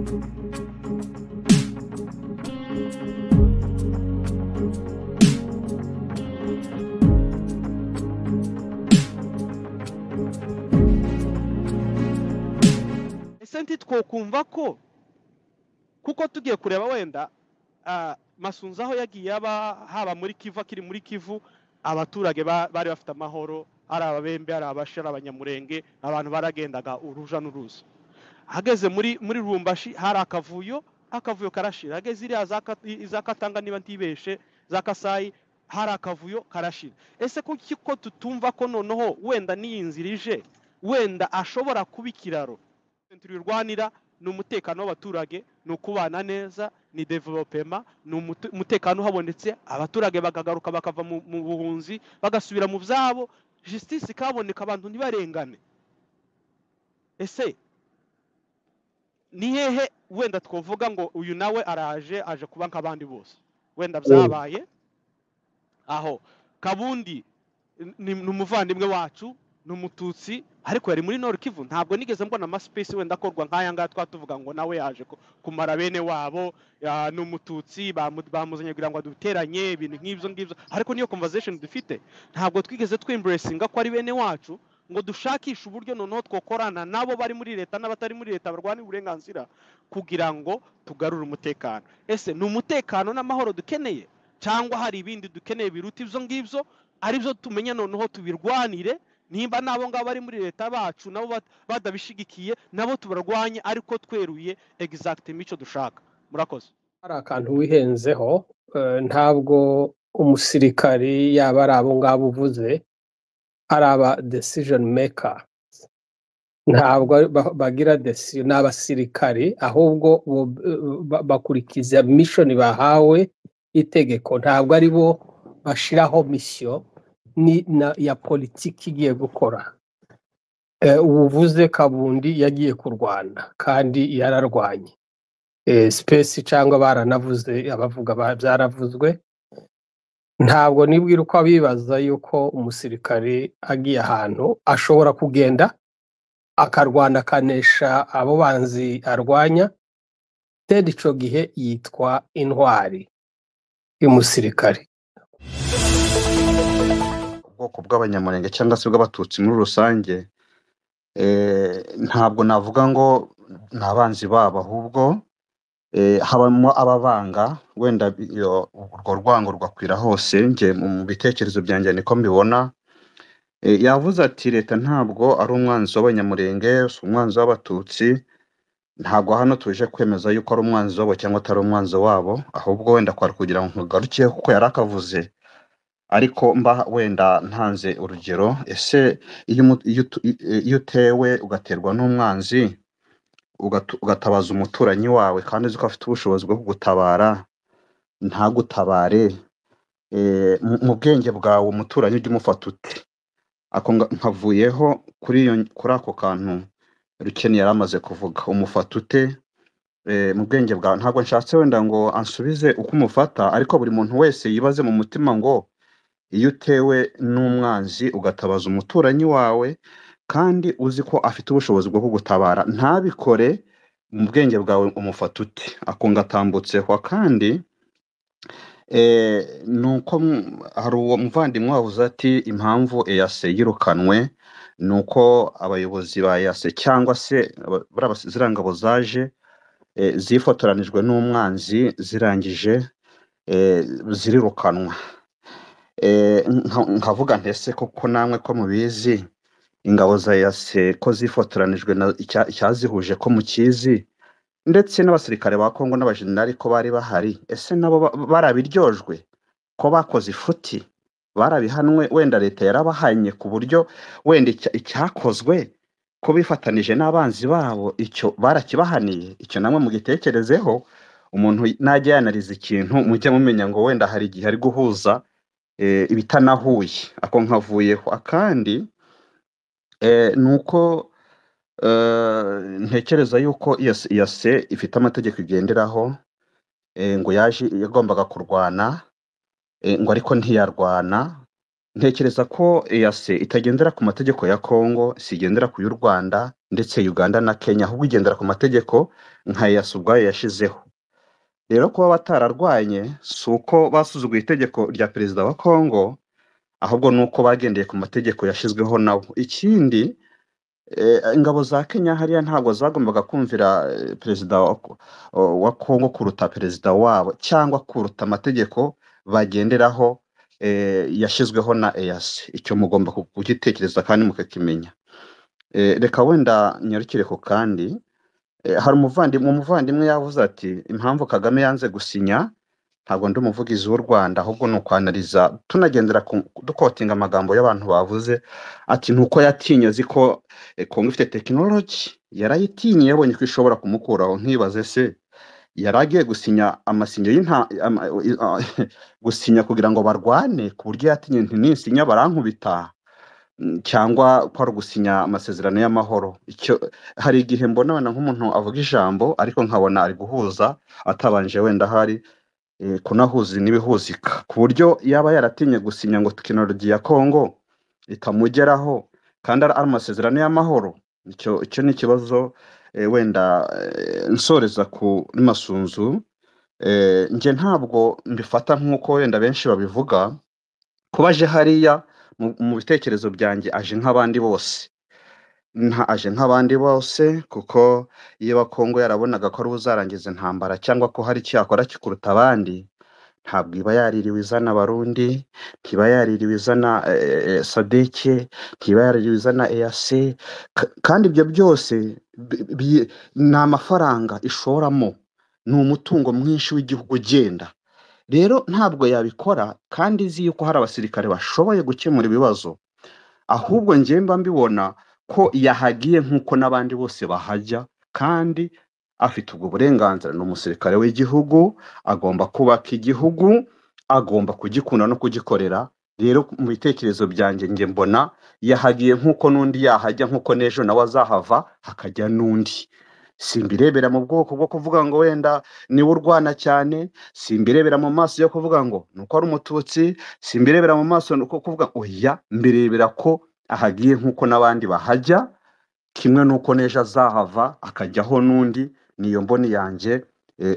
Ese ntitwokumva ko kuko tugiye kureba wenda Masunzu aho yagiye aba, haba muri Kivu, akiri muri Kivu, abaturage bari bafite amahoro, ari Ababembe, ari Abashara, Abanyamurenge, abantu baragendaga uruja n'uruza. Ageze muri Lubumbashi hari akavuyo, akavuyo karashira. Ageze iriya za Katanga, niba ntibeshe, za Kasayi, hari akavuyo karashira. Ese kuki ko tutumva ko noneho wenda n'iyi nzira ije wenda ashobora kuba ikiraro? Turwanira ni umutekano w'abaturage, ni ukubana neza, ni development, ni umutekano uhabonetse, abaturage bakagaruka bakava mu buhunzi bagasubira mu byabo, justice ikaboneka, abantu ntibarengane. Ese ni hehe wenda twovuga ngo uyu nawe araje, aje kuba nk'abandi bose? Wenda byabaye aho Kabundi ni umuvandimwe wacu, ni Umututsi, ariko yari muri Nord Kivu. Ntabwo nigeze mbona amaspace wenda akorwa nk'aya ngaya twatuvuga ngo nawe yaje kumara bene wabo, ni Umututsi, bamuzanye kugira ngo aduteranye, ibintu nk'ibyo ngibyo. Ariko niyo conversation dufite, ntabwo twigeze twembracinga ko ari bene wacu ngo dushakishe uburyo noneho twokorana nabo bari muri leta n'abatari muri leta barwanira uburenganzira kugira ngo tugarure umutekano. Ese ni umutekano n'amahoro dukeneye, cyangwa hari ibindi dukeneye biruta ibyo ngibyo, aribyo tumenya noneho tubirwanire? Nimba nabo ngabo bari muri leta bacu nabo badabishigikiye, nabo tubarwanye, ariko tweruye exact mico dushaka. Murakoze. Hari akantu wihenzeho, ntabwo umusirikari yaba ari abo ngabo uvuze ari aba decision maker, ntabwo bagira decision, ni abasirikari, ahubwo bakurikiza mission bahawe itegeko, ntabwo ari bo bashiraho mission ni na ya politiki igiye gukora. Ubuvuze Kabundi yagiye kurwana kandi yararwanye. Space cyangwa baranavuze, abavuga byaravuzwe. Ntabwo nibwira uko abibaza yuko umusirikari agiye ahantu ashobora kugenda akarwana akanesha abo banzi arwanya, then ico gihe yitwa intwari y'umusirikari. Ubwoko bw'Abanyamurenge cyangwa se bw'Abatutsi muri rusange, ntabwo navuga ngo ni abanzi babo, ahubwo habamo ababanga, wenda urwo rwango rwakwira hose. Nge mu bitekerezo byanjye niko mbibona. Yavuze ati leta ntabwo ari umwanzi w'Abanyamurenge, si umwanzi w'Abatutsi. Ntabwo hano tuje kwemeza yuko ari umwanzi wabo cyangwa atari umwanzi wabo, ahubwo wenda kwari kugira ngo ntugaruke kuko yari akavuze. Ariko mba wenda ntanze urugero, ese iyo utewe ugaterwa n'umwanzi, ugatabaza umuturanyi wawe kandi uzi ko afite ubushobozi bwo kugutabara, ntagutabare, mu bwenge bwawe umuturanyi ujye umufata ute? Ako nkavuyeho kuri ako kantu Rukeni yari amaze kuvuga, umufata ute? Mu bwenge bwawe ntabwo nshatse wenda ngo ansubize uko umufata, ariko buri muntu wese yibaze mu mutima ngo iyo utewe n'umwanzi ugatabaza umuturanyi wawe kandi uzi ko afite ubushobozi bwo kugutabara ntabikore, mu bwenge bwawe umufata ute? Ako ngatambutseho. Kandi nuko hari uwo muvandimwe wavuze ati impamvu EAC yirukanwe nuko abayobozi ba EAC cyangwa se ziriya ngabo zaje zifotoranijwe n'umwanzi zirangije zirirukanwa. Nkavuga ntese koko namwe ko mubizi ingabo za EAC ko zifotoranijwe na icyazihuje ko mukizi, ndetse n'abasirikare ba Kongo n'abajenerali ko bari bahari, ese nabo barabiryojwe ko bakoze ifuti, barabihanwe? Wenda leta yarabahanye ku buryo wenda icyakozwe ko bifatanije n'abanzi babo icyo barakibahaniye. Icyo namwe mugitekerezeho, umuntu najya yanariza ikintu mujye mumenya ngo wenda hari igihe ari guhuza ibitanahuye. Ako nkavuyeho. Akandi nuko ntekereza yuko EAC ifite amategeko igenderaho, ngo yaje yagombaga kurwana, ngo ariko ntiyarwana. Ntekereza ko EAC itagendera ku mategeko ya Congo, si igendera ku y'u Rwanda ndetse Uganda na Kenya, ahubwo igendera ku mategeko nka EAC ubwayo yashizeho. Rero kuba batararwanye si uko basuzuguye itegeko rya perezida wa Congo, ahubwo ni uko bagendeye ku mategeko yashyizweho nabo. Ikindi, ingabo za Kenya hariya ntabwo zagombaga kumvira perezida wa Congo kuruta perezida wabo cyangwa kuruta amategeko bagenderaho yashyizweho na EAC. Icyo mugomba kugitekereza kandi mukakimenya. Reka wenda nyarukire ku kandi. Hari umuvandimwe yavuze ati impamvu Kagame yanze gusinya, ntabwo ndi umuvugizi w'u Rwanda, ahubwo ni ukwanariza tunagendera dukotinga amagambo y'abantu bavuze, ati nuko yatinye azi ko Congo ifite tekinoloji, yarayitinye yabonye ko ishobora kumukuraho. Nkibaze se yari agiye gusinya amasinyo gusinya kugira ngo barwane, ku buryo yatinye nti ninsinya barankubita, cyangwa ko ari ugusinya amasezerano y'amahoro. Icyo hari igihe mbona wenda nk'umuntu avuga ijambo ariko nkabona ari guhuza atabanje wenda hari kunahuza n'ibihuzika, ku buryo yaba yaratinye gusinya ngo tekinoloji ya Congo itamugeraho kandi ari amasezerano y'amahoro. Icyo ni ikibazo. Wenda nsoreza ku Masunzu, njye ntabwo mbifata nk'uko wenda benshi babivuga. Kuba aje hariya mu bitekerezo byanjye aje nk'abandi bose, nta aje nk'abandi bose, kuko iyo Kongo yarabonaga ko ari uzarangiza intambara cyangwa ko hari icyo yakora kikuruta abandi, ntabwo iba yaririwe izana Abarundi, ntiba yaririwe izana Sadeke, ntiba yaririwe izana EAC. Kandi ibyo byose ni amafaranga ishoramo, ni umutungo mwinshi w'igihugu ugenda. Rero ntabwo yabikora kandi izi yuko hari abasirikare bashoboye gukemura ibibazo, ahubwo njye mba mbibona ko yahagiye nk'uko n'abandi bose bahajya, kandi afite ubwo burenganzira. Ni umusirikare w'igihugu, agomba kubaka igihugu, agomba kugikunda no kugikorera. Rero mu bitekerezo byanjye njye mbona yahagiye nk'uko n'undi yahajya, nk'uko n'ejo nawe azahava hakajya n'undi. Simbirebera mu bwoko bwo kuvuga ngo wenda niwe urwana cyane, simbirebera mu maso yo kuvuga ngo nuko ari umututsi, simbirebera mu maso nuko kuvuga oya, mbirebera ko ahagiye nk'uko n'abandi bahajya, kimwe n'uko n'ejo azahava akajyaho n'undi. Niyo mboni yanjye.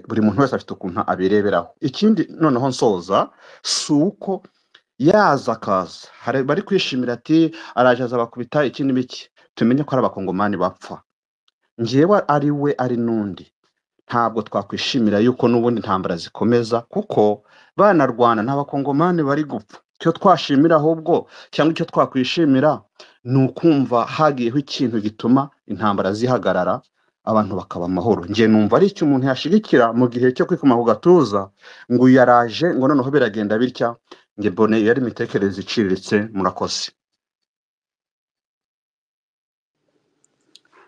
Buri muntu wese afite ukuntu abireberaho. Ikindi noneho nsoza, si uko yaza akaza hari bari kwishimira ati araje azabakubita iki n'ibiki, tumenye ko ari abakongomani bapfa. Njyewe ari we ari n'undi, ntabwo twakwishimira yuko n'ubundi intambara zikomeza, kuko banarwana n'abakongomani bari gupfa. Icyo twashimira ahubwo cyangwa icyo twakwishimira ni ukumva hagiyeho ikintu gituma intambara zihagarara, abantu bakaba amahoro. Njye numva ari icyo umuntu yashigikira mu gihe cyo kwikoma ku gatuza ngo uyu yaraje ngo noneho biragenda bitya. Njye mbone iyo ari imitekerereze iciriritse. Murakoze.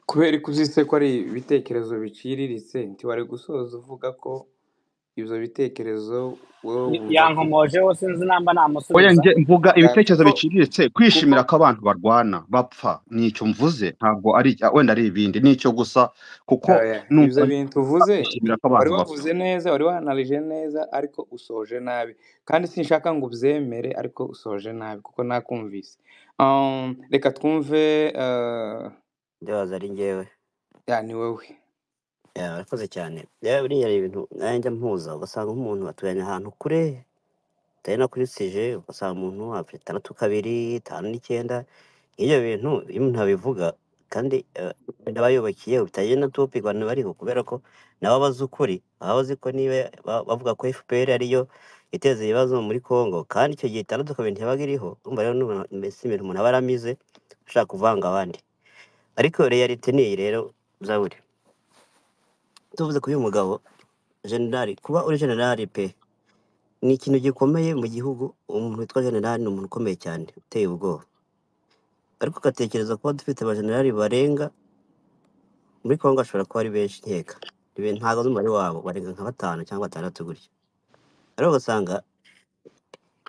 Kubera ko uzise ko ari ibitekerezo biciriritse, ntiwari gusoza uvuga ko ibyo bitekerezo wowe wumva ko Yankomojeho, sinzi namba Oya, namusubiza. njye mvuga Ya, ibitekerezo kuko biciriritse, kuko kwishimira ko abantu barwana bapfa nicyo mvuze, ntabwo ari wenda ari ibindi, nicyo gusa, kuko oya, numva ibyo bintu uvuze kwishimira ko wari abantu bapfa. wavuze neza, wari wanarije neza, ariko usoje nabi, kandi sinshaka ngo ubyemere, ariko usoje nabi kuko nakumvise. Reka twumve. Ndibaza ari njyewe. Ya, ni wowe. Ya, urakoze cyane. Ya, buriya hari ibintu nanjye njya mpuza, ugasanga nk'umuntu aturanye ahantu kure utari no kuri sije, ugasanga umuntu afite 6 2 5 9. Ibyo bintu iyo umuntu abivuga kandi n'abayubakiye bitagiye na topic abantu bariho, kubera ko nabo bazi ukuri, baba bazi ko niba bavuga ko FPR ariyo iteza ibibazo muri Congo, kandi icyo gihe 6 2 ntiyabaga iriho. Urumva rero mbese ibintu umuntu aba aramize ashaka kuvanga abandi, ariko realite ni iyi rero. Zaburi tuvuze kuri uyu mugabo generali, kuba uri generali pe ni ikintu gikomeye mu gihugu. Umuntu witwa generali ni umuntu ukomeye cyane uteye ubwoba, ariko ugatekereza kuba dufite abajenerali barenga muri Congo, ashobora kuba ari benshi nkeka. Ntabwo nzi umubare wabo, barenga nka 5 cyangwa 6 gutyo, ariko ugasanga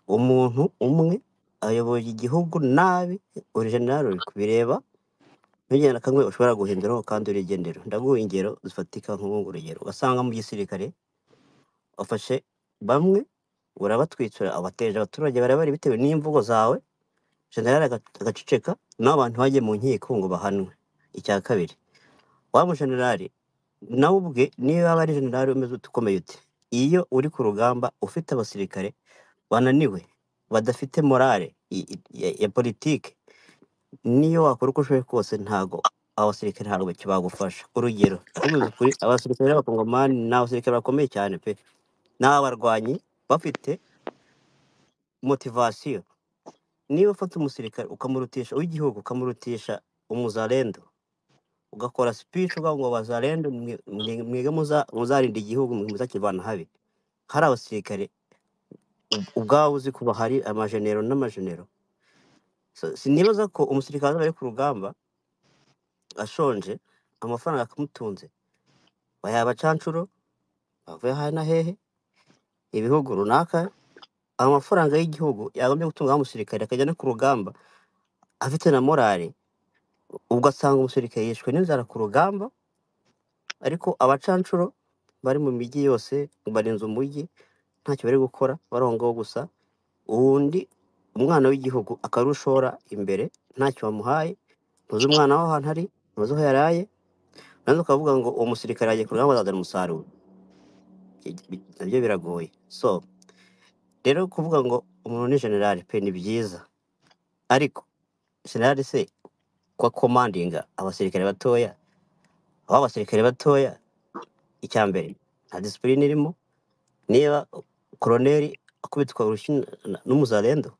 umuntu umwe ayoboye igihugu nabi. Uri generali uri kubireba, ntugende na kamwe ushobora guhinduraho kandi urigendera. Ndaguha ingero zifatika, nk'ubu urugero, ugasanga mu gisirikare wafashe bamwe urabatwitsura, abateje abaturage barabari bitewe n'imvugo zawe. Generali agaceceka, n'abantu bagiye mu nkiko ngo bahanwe. Icya kabiri, wa mujenerali nawe ubwe niyo yaba ari generali umeze ute ukomeye ute, iyo uri ku rugamba ufite abasirikare bananiwe badafite morale ya politike, niyo wakora uko ushoboye kose ntago abasirikare ntabwo bagufasha. Urugero ndakubwiza ukuri, abasirikare b'abakongomani ni abasirikare bakomeye cyane pe, ni abarwanyi bafite motivasiyo. Niba ufata umusirikare ukamurutisha uw'igihugu, ukamurutisha umuzalendo, ugakora speech uvuga ngo bazalendo mwige muzarinda igihugu, mwe muzakivana habi, hari abasirikare ubwawe uzi ko bahari amajenero n'amajenero. So, sinibaza ko umusirikare azaba ari ku rugamba ashonje, amafaranga akamutunze, bayaba abacancuro bavuye aha na hehe ibihugu runaka, amafaranga y'igihugu yagombye gutunga wa musirikare akajya no ku rugamba afite na morale, ugasanga umusirikare yishwe n'inzara ku rugamba, ariko abacancuro bari mu mijyi yose barinze umujyi ntacyo bari gukora, barongaho gusa. Uwundi umwana w'igihugu akarushora imbere ntacyo bamuhaye, ntuzi umwana w'ahantu ari, ntuzi aho yaraye, nanone ukavuga ngo uwo musirikare yagiye ku rugamba azazana umusaruro. Nabyo biragoye. So rero kuvuga ngo umuntu ni generali pe ni byiza, ariko generali se kwa komandinga abasirikare batoya, aho abasirikare batoya icya mbere nta disipurine irimo. Niba koroneri akubitwa urushyi n'umuzalendo,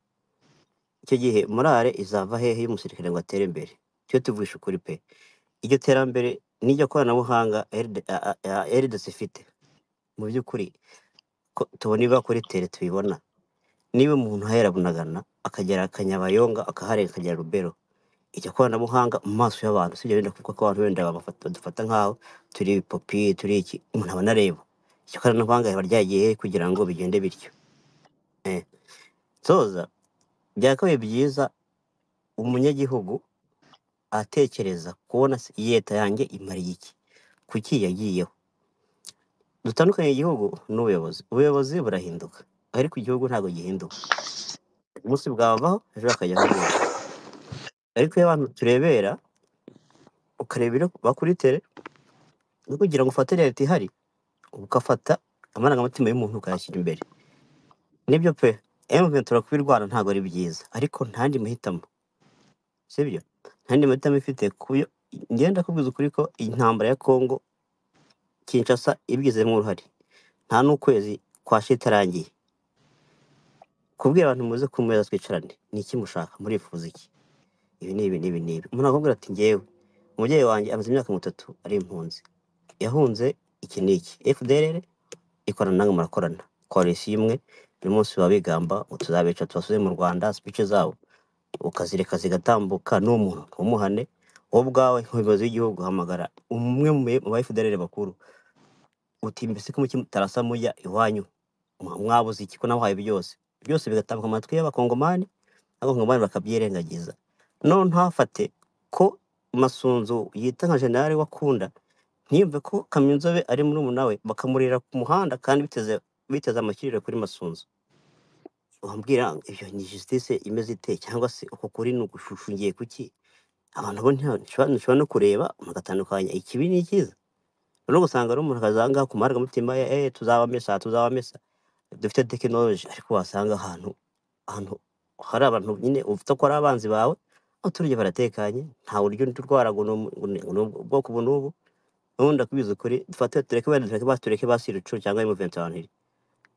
icyo gihe morale izava hehe y'umusirikare ngo atere imbere? Cyo tuvugisha ukuri pe, iryo terambere n'iryo koranabuhanga RDC ifite mu by'ukuri ko tubona ibiba kuri tere tubibona. Niba umuntu ahera Bunagana akagera Kanyabayonga akaharenga akagera Rubero, iryo koranabuhanga mu maso y'abantu sibyo wenda kuko abantu wenda badufata nk'aho turi ibipopi turi iki, umuntu aba anareba iryo koranabuhanga riba ryagiye he kugira ngo bigende bityo. Soza byakabaye byiza umunyagihugu atekereza kubona se iyi leta yanjye imariye iki, kuki yagiyeho. Dutandukanye igihugu n'ubuyobozi, ubuyobozi burahinduka ariko igihugu ntabwo gihinduka. Umunsi bwavaho ejo hakajyaho ubundi. Ariko iyo abantu turebera, ukareba ibiri kuri tere, no kugira ngo ufate leta ihari, ugafata amarangamutima y'umuntu ukayashyira imbere. Nibyo pe, M23 kubirwana ntabwo ari byiza, ariko nta yandi mahitamo, sibyo? Nta yandi mahitamo ifite. Kuyo ngenda kubwiza ukuri ko intambara ya Congo Kinshasa ibigizemo uruhare, nta n'ukwezi kwashe itarangiye. Kubwira abantu muze ku meza twicarane, ni iki mushaka, murifuza iki, ibi n'ibi n'ibi n'ibi. Umuntu akubwira ati ngewe umubyeyi wanjye amaze imyaka 30 ari impunzi, yahunze iki n'iki, FDLR ikorana namwe murakorana, koalisiyo imwe, buri munsi baba bigamba ngo tuzabica tubasubize mu Rwanda, speech zabo ukazireka zigatambuka, n'umuntu ntumuhane. Wowe ubwawe nk'umuyobozi w'igihugu hamagara umwe mu ba FDLR bakuru uti mbese ko muki mutarasa mujya iwanyu, mwabuze iki ko nabahaye byose byose, bigatambuka mu matwi y'abakongomani, abakongomani bakabyirengagiza. None ntafate ko Masunzu yita nka generali wakunda, ntiyumve ko Kaminzobe ari murumuna we, bakamurira ku muhanda kandi biteze amakiriro kuri Masunzu. Wambwira ibyo ni justice imeze ite, cyangwa se uko kuri ni ugushushingiye kuki? Abantu bo ntishobora no kureba mugatandukanya ikibi n'ikiza. Rero usanga ari umuntu akazanga ku marangamutima ye, tuzabamesa tuzabamesa, dufite tekinoloji, ariko wasanga ahantu hari abantu nyine ufite ko ari abanzi bawe, abaturage baratekanye, nta buryo urwara ngo ni ubwoko ubu n'ubu. Ubundi ndakubwiza ukuri, dufate tureke wenda tureke basi Rucu cyangwa M23 ahantu iri.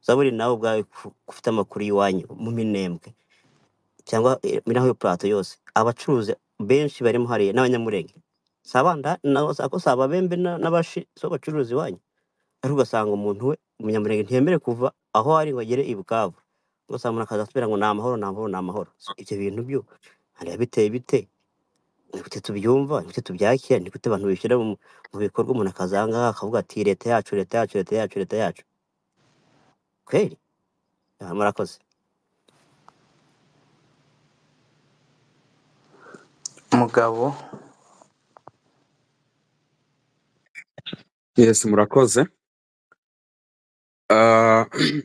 Zaburi nawe ubwawe ufite amakuru y'iwanyu mu Minembwe cyangwa muri aho plateau yose, abacuruzi benshi barimo hariya n'abanyamurenge, si abanda ko si ababembe n'abashi, si bo bacuruzi iwanyu. Ariko ugasanga umuntu we umunyamurenge ntiyemerewe kuva aho ari ngo agere i Bukavu, ugasanga umuntu akaza atubwira ngo ni amahoro ni amahoro ni amahoro. So, ibyo bintu byo hariya biteye bite? Ni gute tubyumva? Ni gute tubyakira? Ni gute abantu bishyira mu bikorwa? Umuntu akaza aha ngaha akavuga ati leta yacu leta yacu leta yacu leta yacu kweli. Murakoze. Mugabo. Yes, murakoze.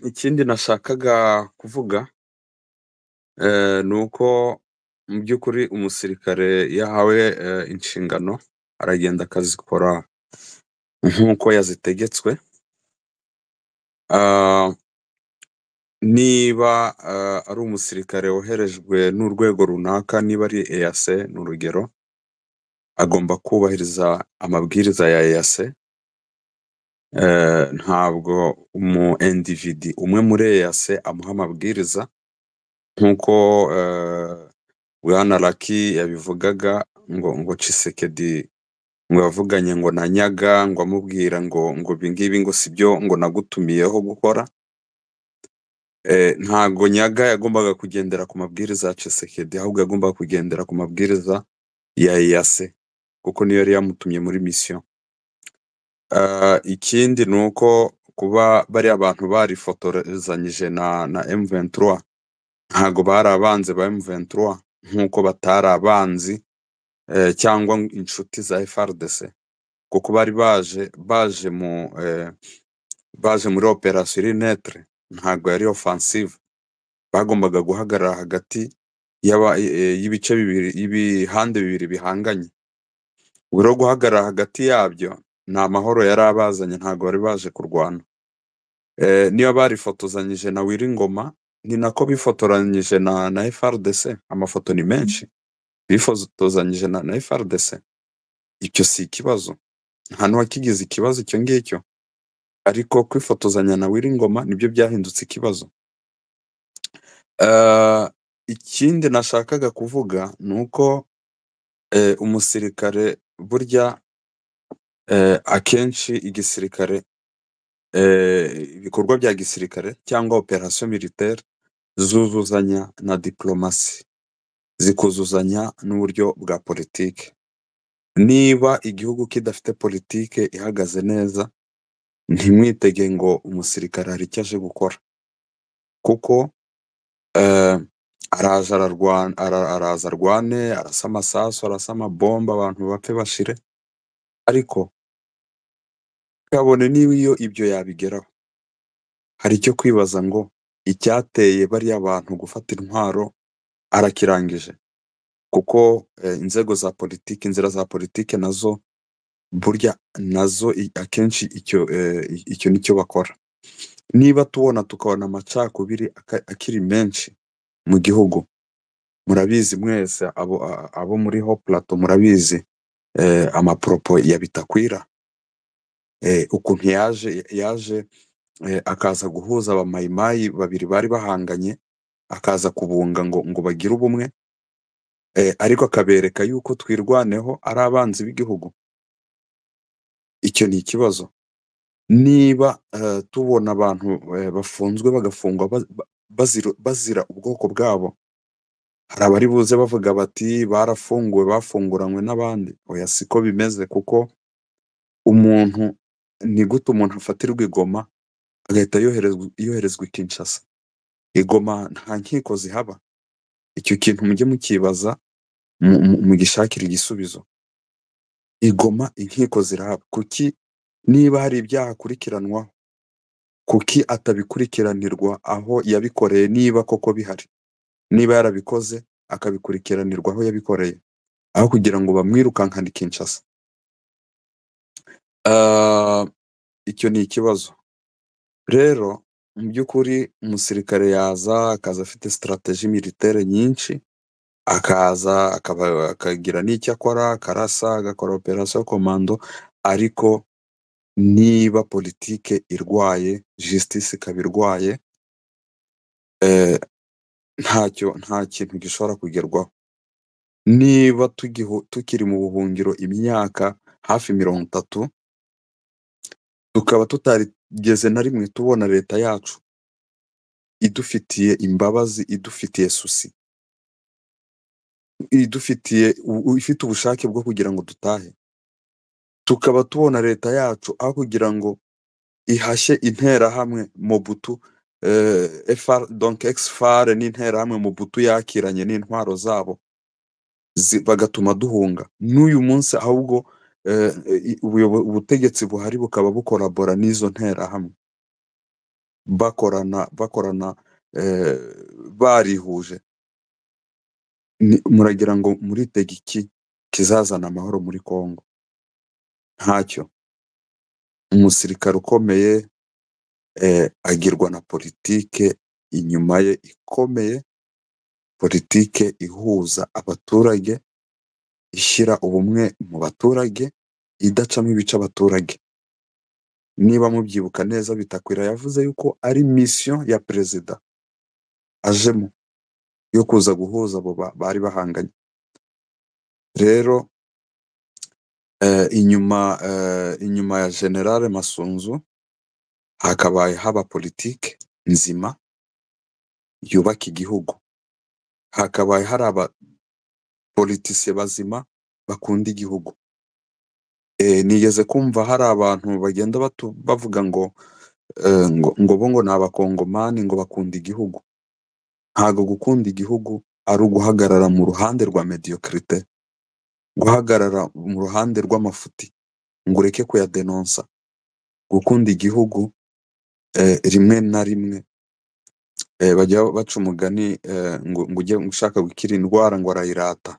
Ikindi nashakaga kuvuga ni uko Mu by'ukuri umusirikare iyo ahawe inshingano aragenda akazikora nk'uko yazitegetswe. Ah, niba ari umusirikare woherejwe n'urwego runaka, niba ari EAC ni urugero, agomba kubahiriza amabwiriza ya EAC. Ntabwo umu individi umwe muri EAC amuha amabwiriza nk'uko Bwana Lucky yabivugaga ngo Tshisekedi ngo yavuganye ngo na Nyaga ngo amubwira ngo ibi ngibi ngo sibyo ngo nagutumiyeho gukora. Ntago Nyaga yagombaga kugendera ku mabwiriza ya Tshisekedi, ahubwo yagombaga kugendera ku mabwiriza ya EAC kuko niyo yari yamutumye muri mission. Ikindi ni uko kuba bariya bantu barifotorezanyije na M23, ntago bari abanzi ba M23 nk'uko batari abanzi cyangwa inshuti za FARDC, kuko bari baje muri operation iri neutre, ntago yari offensive. Bagombaga guhagarara hagati y'ibice bibiri, y'ibihande bibiri bihanganye. Ubwo rero guhagarara hagati yabyo ni amahoro yari abazanye, ntago bari baje kurwana. Niba barifotozanyije na Willy Ngoma, ni nako bifotoranyije na FARDC. Amafoto ni menshi bifotozanyije na FARDC. Icyo si ikibazo, nta n'uwakigize ikibazo icyo ngicyo, ariko kwifotozanya na Willy Ngoma nibyo byahindutse ikibazo. Ikindi nashakaga kuvuga ni uko umusirikare burya akenshi igisirikare, ibikorwa bya gisirikare cyangwa operation militaire zuzuzanya na diplomasi, zikuzuzanya n'uburyo bwa politike. Niba igihugu kidafite politike ihagaze neza, ntimwitege ngo umusirikare hari icyo aje gukora, kuko araje ararwana, araza arwane, arasa amasasu, arasa amabomba, abantu bapfe bashire, ariko kabone niba iyo ibyo yabigeraho, hari icyo kwibaza ngo icyateye bariya bantu gufata intwaro arakirangije, kuko inzego za politiki, inzira za politiki nazo burya nazo akenshi icyo nicyo bakora. Niba tubona tukabona amacakubiri akiri menshi mu gihugu, murabizi mwese abo muri ho plateau murabizi amapropos ya Bitakwira, ukuntu yaje akaza guhuza abamayimayi babiri bari bahanganye, akaza kubunga ngo bagire ubumwe, ariko akabereka yuko Twirwaneho ari abanzi b'igihugu. Icyo ni ikibazo. Niba tubona abantu bafunzwe bagafungwa bazira ubwoko bwabo, hari abari buze bavuga bati barafunguwe bafunguranywe n'abandi. Oya, siko bimeze, kuko umuntu ni gute umuntu afatirwa i Goma agahita yoherezwa i Kinshasa? I Goma nta nkiko zihaba. Icyo kintu mujye mukibaza, mugishakire igisubizo. I Goma inkiko zirahaba. Kuki niba hari ibyaha akurikiranwaho, kuki atabikurikiranirwa aho yabikoreye niba koko bihari? Niba yarabikoze akabikurikiranirwa aho yabikoreye, aho kugira ngo bamwirukankane i Kinshasa. Icyo ni ikibazo. Rero mu by'ukuri umusirikare yaza akaza afite stratégie militaire nyinshi, akaza akagira n'icyo akora, akarasa, agakora operation commando, ariko niba politike irwaye, justice ikaba irwaye, ntacyo, nta kintu gishobora kugerwaho. Niba tukiri mu buhungiro imyaka hafi 30, tukaba tutarigeze na rimwe tubona leta yacu idufitiye imbabazi, idufitiye souci, idufitiye ifite ubushake bwo kugira ngo dutahe, tukaba tubona leta yacu aho kugira ngo ihashye interahamwe Mobutu, FR, donc ex-FAR n'interahamwe Mobutu yakiranye n'intwaro zabo, bagatuma duhunga n'uyu munsi, ahubwo ubutegetsi buhari bukaba bukorabora n'izo nterahamwe, bakorana barihuje. Muragira ngo muritega iki kizazana amahoro muri Kongo? Ntacyo. Umusirikare ukomeye agirwa na politike inyuma ye ikomeye, politike ihuza abaturage, ishyira ubumwe mu baturage, idacamo ibice abaturage. Niba mubyibuka neza, Bitakwira yavuze yuko ari mission ya perezida ajemo yo kuza guhuza abo bari bahanganye. Rero inyuma ya General Masunzu hakabaye haba politike nzima yubaka igihugu, hakabaye hari abapolitisiye bazima bakunda igihugu. Nigeze kumva hari abantu bagenda bavuga ngo ngo bo ngo ni abakongomani ngo bakunda igihugu. Ntago gukunda igihugu ari uguhagarara mu ruhande rwa mediocrite, guhagarara mu ruhande rw'amafuti ngo ureke kuyadenonsa. Gukunda igihugu rimwe na rimwe bajya baca umugani ngo ujye ushaka gukira indwara ngo arayirata.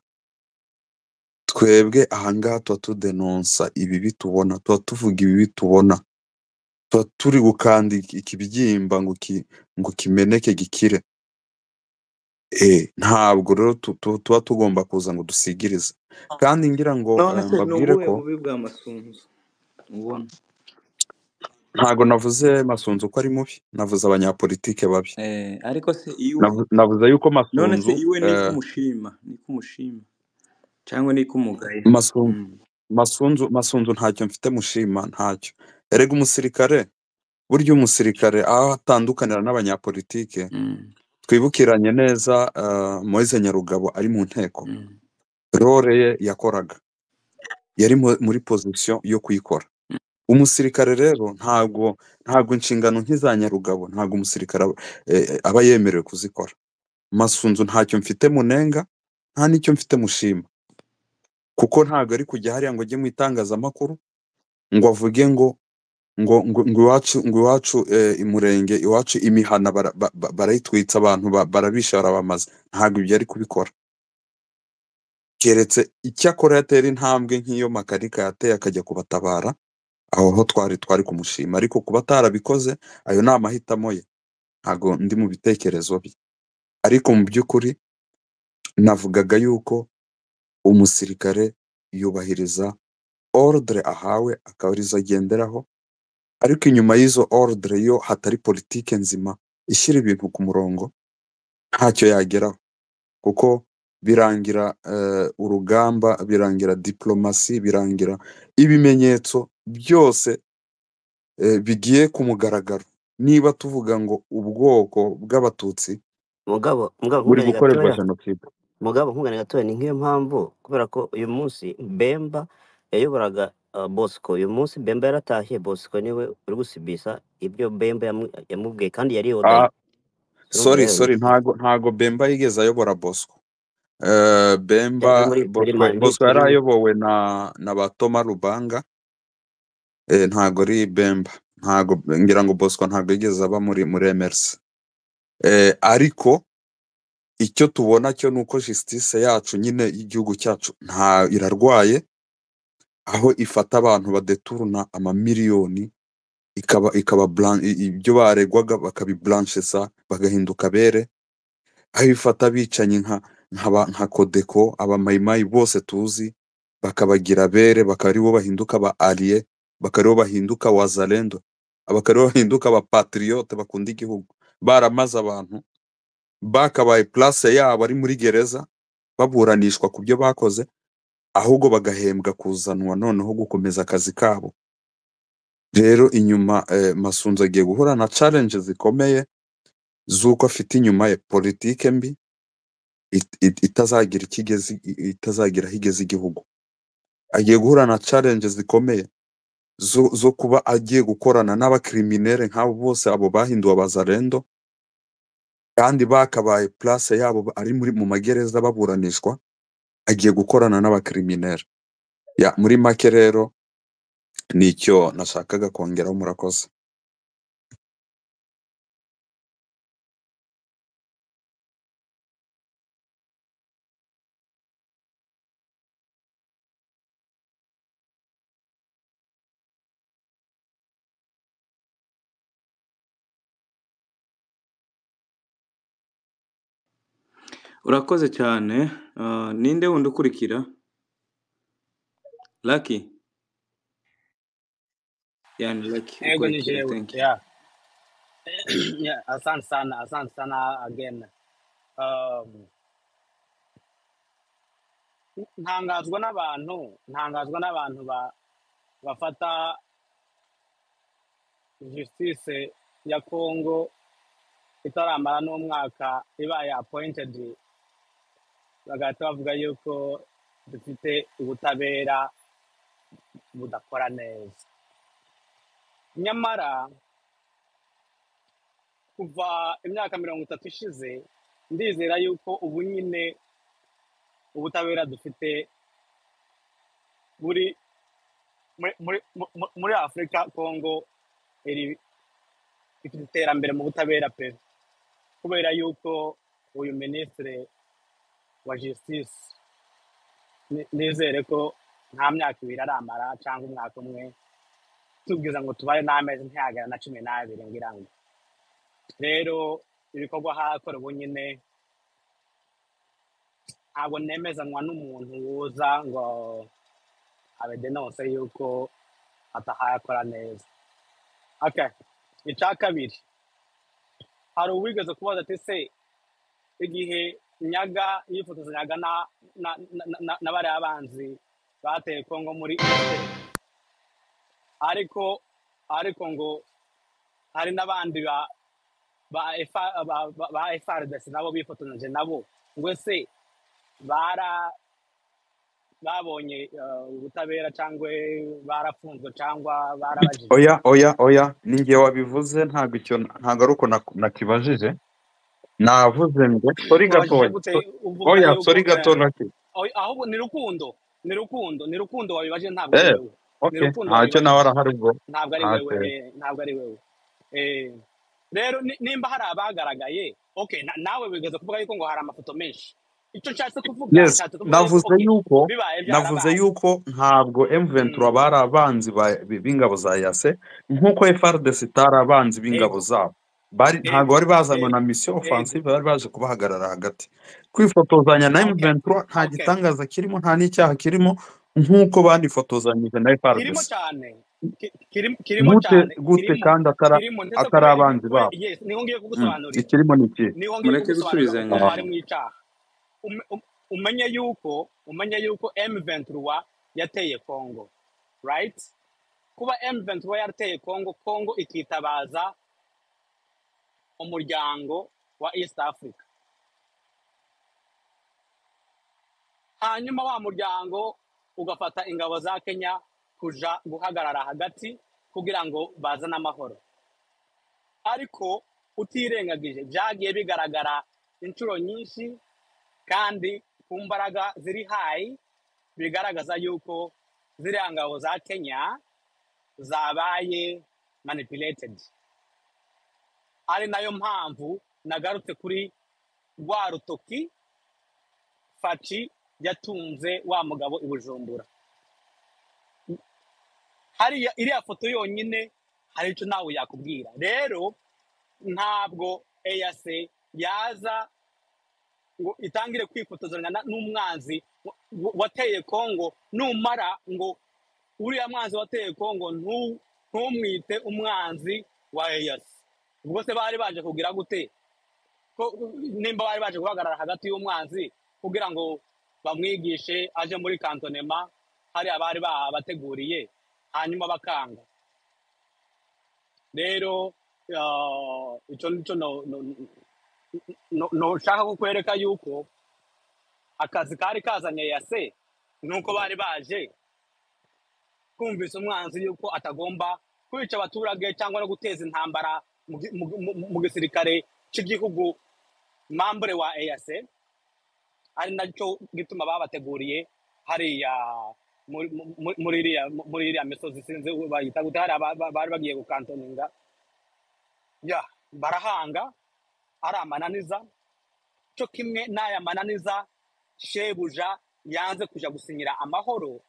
Twebwe ahangaha tuba tudenonsa ibibi tubona, tuba tuvuga ibibi tubona, tuba turi gukanda ikibyimba ngo kimeneke gikire. Ntabwo rero tuba tugomba kuza ngo dusigirize. Kandi ngira ngo None se ni mbabwire ubuhe ko bubi bwa Masunzu ubona? Ntago navuze Masunzu ko ari mubi, navuze abanyapolitike babi. Ariko se iwe Navuze yuko none se Masunzu iwe niko umushima, niko umushima cyangwa niko umugaya? Masunzu ntacyo mfite mushima, ntacyo. Erega umusirikare, burya umusirikare aho atandukanira n'abanyapolitike, twibukiranye neza Moise Nyarugabo ari mu nteko, role ye yakoraga yari muri position yo kuyikora. Umusirikare rero ntabwo inshingano nk'iza Nyarugabo, ntabwo umusirikare aba yemerewe kuzikora. Masunzu ntacyo mfite munenga, nta n'icyo mfite mushima, kuko ntabwo ari kujya hariya ngo ajye mu itangazamakuru ngo avuge ngo iwacu imurenge iwacu imihana barayitwitsa abantu barabisha barabamaza. Ntabwo ibyo ari kubikora, keretse icyakora yatera intambwe nk'iyo Makarika yateye akajya kubatabara, aho ho twari kumushima. Ariko kuba atarabikoze, ayo ni amahitamo ye, ntabwo ndi mu bitekerezo bye. Ariko mu by'ukuri navugaga yuko umusirikare yubahiriza ordre ahawe, akaba arizo agenderaho. Ariko inyuma y'izo ordre iyo hatari politike nzima ishyira ibintu ku murongo, ntacyo yageraho, kuko birangira urugamba, birangira diplomasi, birangira ibimenyetso byose bigiye ku mugaragaro. Niba tuvuga ngo ubwoko bw'abatutsi Mugabo buri nkungane gukorerwa gatoya, jenoside, mugabo nkungane gatoya, ni nk'iyo mpamvu kubera ko uyu munsi Bemba yayoboraga Bosco. Uyu munsi Bemba yaratashye, Bosco niwe uri gusibisa ibyo Bemba yamubwiye kandi yari yodaye. Urumva sorry rero sorry, ntago Bemba yigeze ayobora Bosco. Bemba yari muri Bosco Mali yari ayobowe na ba Thomas Lubanga, ntago ari Bemba, ntago ngira ngo Bosco ntago yigeze aba muri MRC. Ariko icyo tubona cyo nuko justice yacu nyine y'igihugu cyacu nta irarwaye, aho ifata abantu badeturuna amamiliyoni ikaba ibyo baregwaga bakabiblanchesa bagahinduka bere, aho ifata abicanyi nka Kodeko, abamayimayi bose tuzi bakabagira bere, bakaba aribo bahinduka ba allié, bakaba aribo bahinduka wazalendo, bakaba aribo bahinduka ba patriote bakunda igihugu. Baramaze abantu bakabaye place yabo ari muri gereza baburanishwa ku byo bakoze, ahubwo bagahembwa kuzanwa noneho gukomeza akazi kabo. Rero inyuma Masunzu agiye guhura na challenge zikomeye z'uko afite inyuma ye politike mbi itazagira ikigezi, itazagira aho igeze igihugu. Agiye guhura na challenge zikomeye zo kuba agiye gukorana n'abakriminere nk'abo bose, abo bahinduwe abazarendo kandi bakabaye place yabo ari muri mu magereza baburanishwa. Agiye gukorana n'abakriminere. Ya muri make rero nicyo nashakaga kongeraho, murakoze. Urakoze cyane. Ninde wundi ukurikira? Lucky. Yani Lucky Ego ni ukurikira. jewe. Thank you. Yeah. Yeah, asante sana, asante sana again. Um, ntangazwa n'abantu, ntangazwa n'abantu bafata justice ya Congo itaramara n'umwaka ibaye appointed, bagahita bavuga yuko dufite ubutabera budakora neza. Nyamara kuva imyaka 30 ishize, ndizera yuko ubu nyine ubutabera dufite buri muri Afurika. Congo iri ifite iterambere mu butabera pe, kubera yuko uyu minisitiri wa justice nizere ko nta myaka 2 aramara cyangwa umwaka umwe, tubwiza ngo tubare n'amezi ntiyagera na 12 ngira ngo. Rero ibikorwa hakora ubu nyine ntabwo nemezanwa n'umuntu wuza ngo abedenonse yuko atahayakora neza. Okay. Icya kabiri, hari uwigeze kubaza ati se igihe Nyaga yifotozanyaga na bariya banzi bateye Kongo muri Este, ariko ngo hari n'abandi ba FARDC nabo bifotozanyije nabo, ngo ese bara babonye ubutabera cyangwa barafunzwe cyangwa barabajijwe? Oya, oya, oya, ni njye wabivuze, ntabwo icyo, ntabwo ari uko nakibajije. Navuze ngo sorry Wabajije gatoya. gute uvuga Oya, yuko sorry gato, Lucky. Ahubwo ni Rukundo, ni Rukundo, ni Rukundo wabibaje, ntabwo ari Eh, wewe. Ni okay, Rukundo ntacyo, nawe wabibajije, arahari ubwo. ntabwo ari Ntacyo. wewe, ntabwo ari wewe. Rero nimba hari abagaragaye, okay, nawe wigeze kuvuga yuko ngo hari amafoto menshi. Icyo nshatse kuvuga, Yes, nshatse kuvuga yuko navuze okay, yuko bibaye navuze byarabaye. yuko ntabwo M23 bari abanzi b'ingabo za EAC nk'uko FARDC itari abanzi b'ingabo Ego, zabo. Bari ntabwo ego, bari bazanywe na ego, mission ego. offensive, bari baje kubahagarara hagati. Kwifotozanya na Okay, M23 nta okay. gitangaza kirimo, nta n'icyaha kirimo nk'uko banifotozanyije na Kirimo FARDC. cyane, kirimo Gute cyane, gute kirimo, kandi kirimo, ndetse atari kubera abanzi babo. yes, niho ngiye kugusobanurira, Ikirimo ni ikihe? niho ngiye Mureke kugusobanurira gusubizanya. ukuntu harimo icyaha. Umenye yuko M23 yateye Congo, right? Kuba M23 yarateye Congo, Congo ikitabaza umuryango wa East Africa, hanyuma wa muryango ugafata ingabo za Kenya kuja guhagarara hagati kugira ngo bazane amahoro. Ariko utirengagije byagiye bigaragara inshuro nyinshi kandi ku mbaraga ziri hayi, bigaragaza yuko ziriya ngabo za Kenya zabaye manipulated. Ari nayo mpamvu nagarutse kuri rwa rutoki Faci yatunze wa mugabo i Bujumbura. Hariya iriya foto yonyine hari icyo nawe yakubwira. Rero ntabwo EAC yaza ngo itangire kwifotozanya n'umwanzi wateye Kongo, numara ngo uriya mwanzi wateye Kongo ntumwite umwanzi wa EAC. Ubwo se bari baje kugira gute? Ko nimba bari baje guhagarara hagati y'umwanzi kugira ngo bamwigishe aje muri kantonema hariya bari babateguriye, hanyuma bakanga. Rero icyo nicyo no nshaka kukwereka yuko akazi kari kazanye EAC nuko bari baje kumvisa umwanzi yuko atagomba kwica abaturage cyangwa no guteza intambara mu gisirikare cy'igihugu mambure wa EAC, ari nacyo gituma babateguriye hariya muri iriya misozi, sinzi bayita gute, hariya bari bagiye gukantoninga ya barahanga. Ari amananiza cyo kimwe n'aya mananiza shebuja yanze kuja gusinyira amahoro.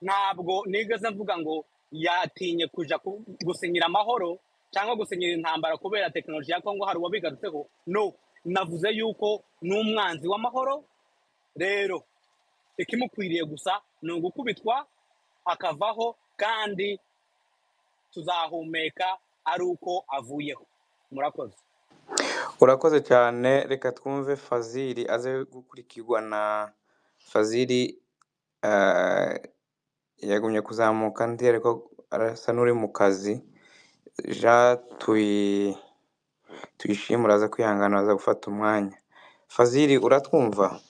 Ntabwo nigeze mvuga ngo yatinye kuja gusinyira amahoro cyangwa gusinyira intambara kubera tekinoloji ya Kongo, hari uwabigarutseho. No, Navuze yuko ni umwanzi w'amahoro. Rero ikimukwiriye gusa ni ugukubitwa akavaho, kandi tuzahumeka ari uko avuyeho. Murakoze. Urakoze cyane. Reka twumve Fazili aze gukurikirwa na Fazili. Yagumye kuzamuka ndi, ariko arasa n'uri mu kazi. Jean Tuyishime, uraza kwihangana, uraza gufata umwanya. Fazili, uratwumva?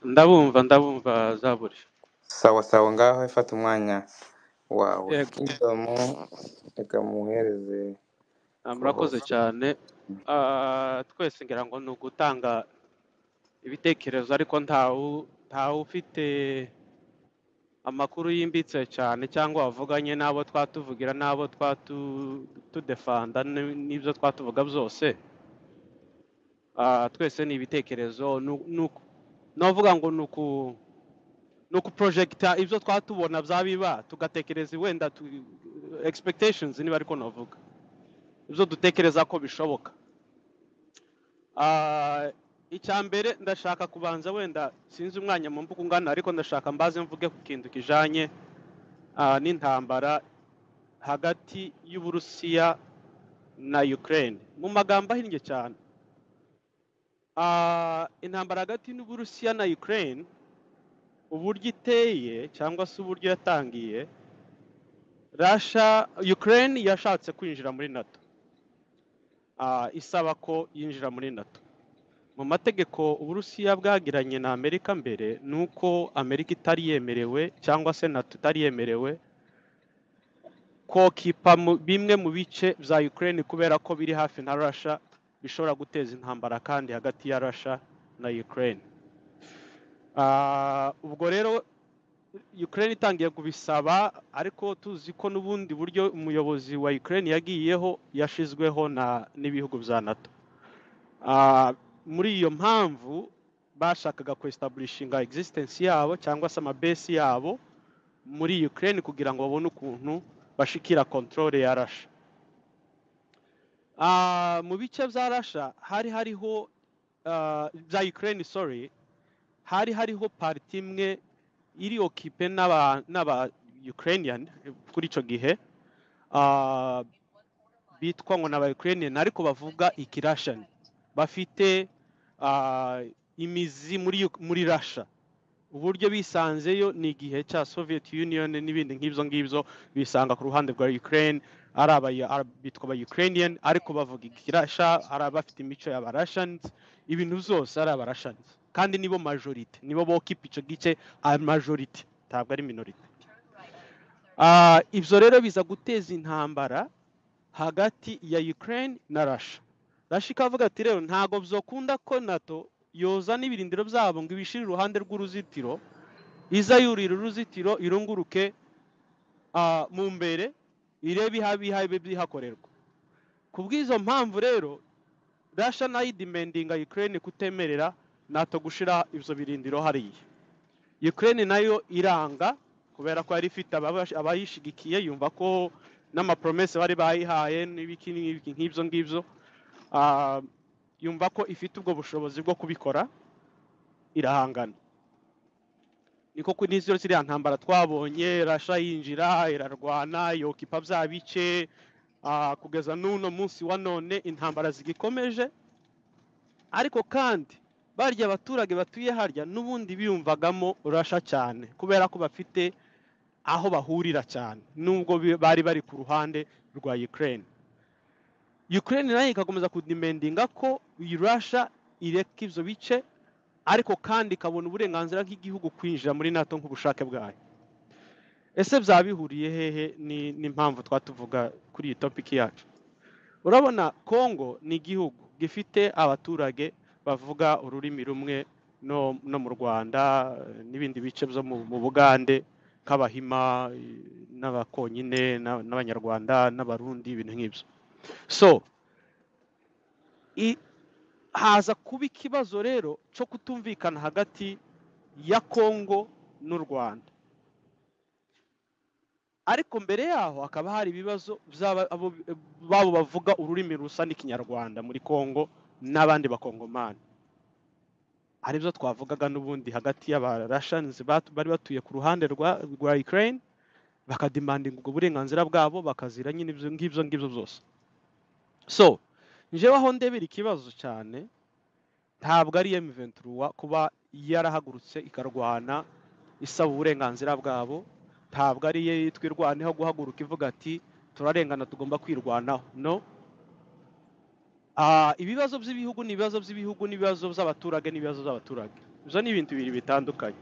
Ndabumva, ndabumva Zaburi. Sawa sawa, ngaho fata umwanya wawe. Yego. Kingdom, reka muhereze Murakoze co-host. cyane. Twese ngira ngo ni ugutanga ibitekerezo, ariko ntawe ufite amakuru yimbitse cyane cyangwa wavuganye n'abo twatuvugira n'abo twatudefanda n'ibyo twatuvuga byose. Twese ni ibitekerezo, novuga ngo ni ukuprojecta ibyo twatubona byabiba, tugatekereza wenda expectations, niba ariko navuga ibyo dutekereza ko bishoboka. Icya mbere ndashaka kubanza, wenda sinzi umwanya mu mvugo ungana, ariko ndashaka mbaze mvuge ku kintu kijanye n'intambara hagati y'Uburusiya na Ukraine mu magambo ahinnye cyane. Intambara hagati y'Uburusiya na Ukraine, uburyo iteye cyangwa se uburyo yatangiye, Russia, Ukraine yashatse kwinjira muri NATO, isaba ko yinjira muri NATO. Mu mategeko Uburusiya bwagiranye na Amerika mbere, ni uko Amerika itari yemerewe cyangwa se NATO itari yemerewe kokipa bimwe mu bice bya Ukraine, kubera ko biri hafi na Russia, bishobora guteza intambara kandi hagati ya Russia na Ukraine. Ubwo rero Ukraine itangiye kubisaba, ariko tuzi ko n'ubundi buryo umuyobozi wa Ukraine yagiyeho yashizweho na n'ibihugu bya NATO. Muri iyo mpamvu bashakaga kwestablishinga existence yabo cyangwa se amabesi yabo muri Ukraine, kugira ngo babone ukuntu bashikira control ya Russia. Mu bice bya Russia hari hariho, bya Ukraine, sorry, hari hariho parti imwe iri occupé n'aba Ukrainian kuri ico gihe, bitwa ngo n'aba Ukrainian ariko bavuga Ikirussian, bafite imizi muri Russia. Uburyo bisanzeyo ni igihe cya Soviet Union n'ibindi nk'ibyo ngibyo, bisanga ku ruhande rwa Ukraine ari bitwa aba Ukrainian ariko bavuga Ikirasha, ari abafite imico y'aba Russians, ibintu byose ari aba Russians, kandi nibo majority, nibo bokipa ico gice, a majority, ntabwo ari minority. Ibyo rero biza guteza intambara hagati ya Ukraine na Russia. Russia ikavuga ati rero ntago byokunda ko NATO yoza n'ibirindiro byabo ngo ibishire iruhande rw'uruzitiro, iza yurira uruzitiro irunguruke mu mbere irebe ihabe bihakorerwa. Ku bw'izo mpamvu rero Russia nayo idemandinga Ukraine kutemerera NATO gushira ivyo birindiro hariya. Ukraine nayo iranga, kubera ko yari ifite abayishigikiye, yumva ko n'amapromese bari bayihaye n'ibiki n'ibiki nk'ibyo ngibyo, yumva ko ifite ubwo bushobozi bwo kubikora, irahangana. Niko kuri n'izo ziriya ntambara twabonye, Russia yinjira irarwana yokipa bya bice, kugeza n'uno munsi wa none intambara zigikomeje. Ariko kandi barya abaturage batuye harya n'ubundi biyumvagamo Russia cyane, kubera ko bafite aho bahurira cyane, nubwo bari bari ku ruhande rwa Ukraine. Ukraine nayo ikakomeza kudemandinga ko Russia ireka ivyo bice, ariko kandi ikabona uburenganzira nk'igihugu kwinjira muri NATO nk'ubushake bwayo. Ese byaba bihuriye hehe n'impamvu twatuvuga kuri iyi topic yacu? Urabona Congo ni igihugu gifite abaturage bavuga ururimi rumwe no mu Rwanda n'ibindi bice byo mu Bugande, nk'Abahima n'Abakonyine n'Abanyarwanda n'Abarundi, ibintu nk'ibyo. So haza kuba ikibazo rero cyo kutumvikana hagati ya Congo n'u Rwanda. Ariko mbere yaho hakaba hari ibibazo babo bavuga ururimi rusa n'ikinyarwanda muri Kongo n'abandi bakongomani, aribyo twavugaga n'ubundi hagati y'abarashanizi bari batuye ku ruhande rwa Ukraine, bakademandinga ubwo burenganzira bwabo, bakazira nyine ibyo ngibyo byose. So njyewe aho ndebera ikibazo cyane ntabwo ari M23 kuba yarahagurutse ikarwana isaba uburenganzira bwabo, ntabwo ari ye yitwa irwaneho guhaguruka ivuga ati turarengana tugomba kwirwanaho. No, ibibazo by'ibihugu ni ibibazo by'ibihugu, n'ibibazo by'abaturage n'ibibazo by'abaturage, ibyo ni ibintu bibiri bitandukanye.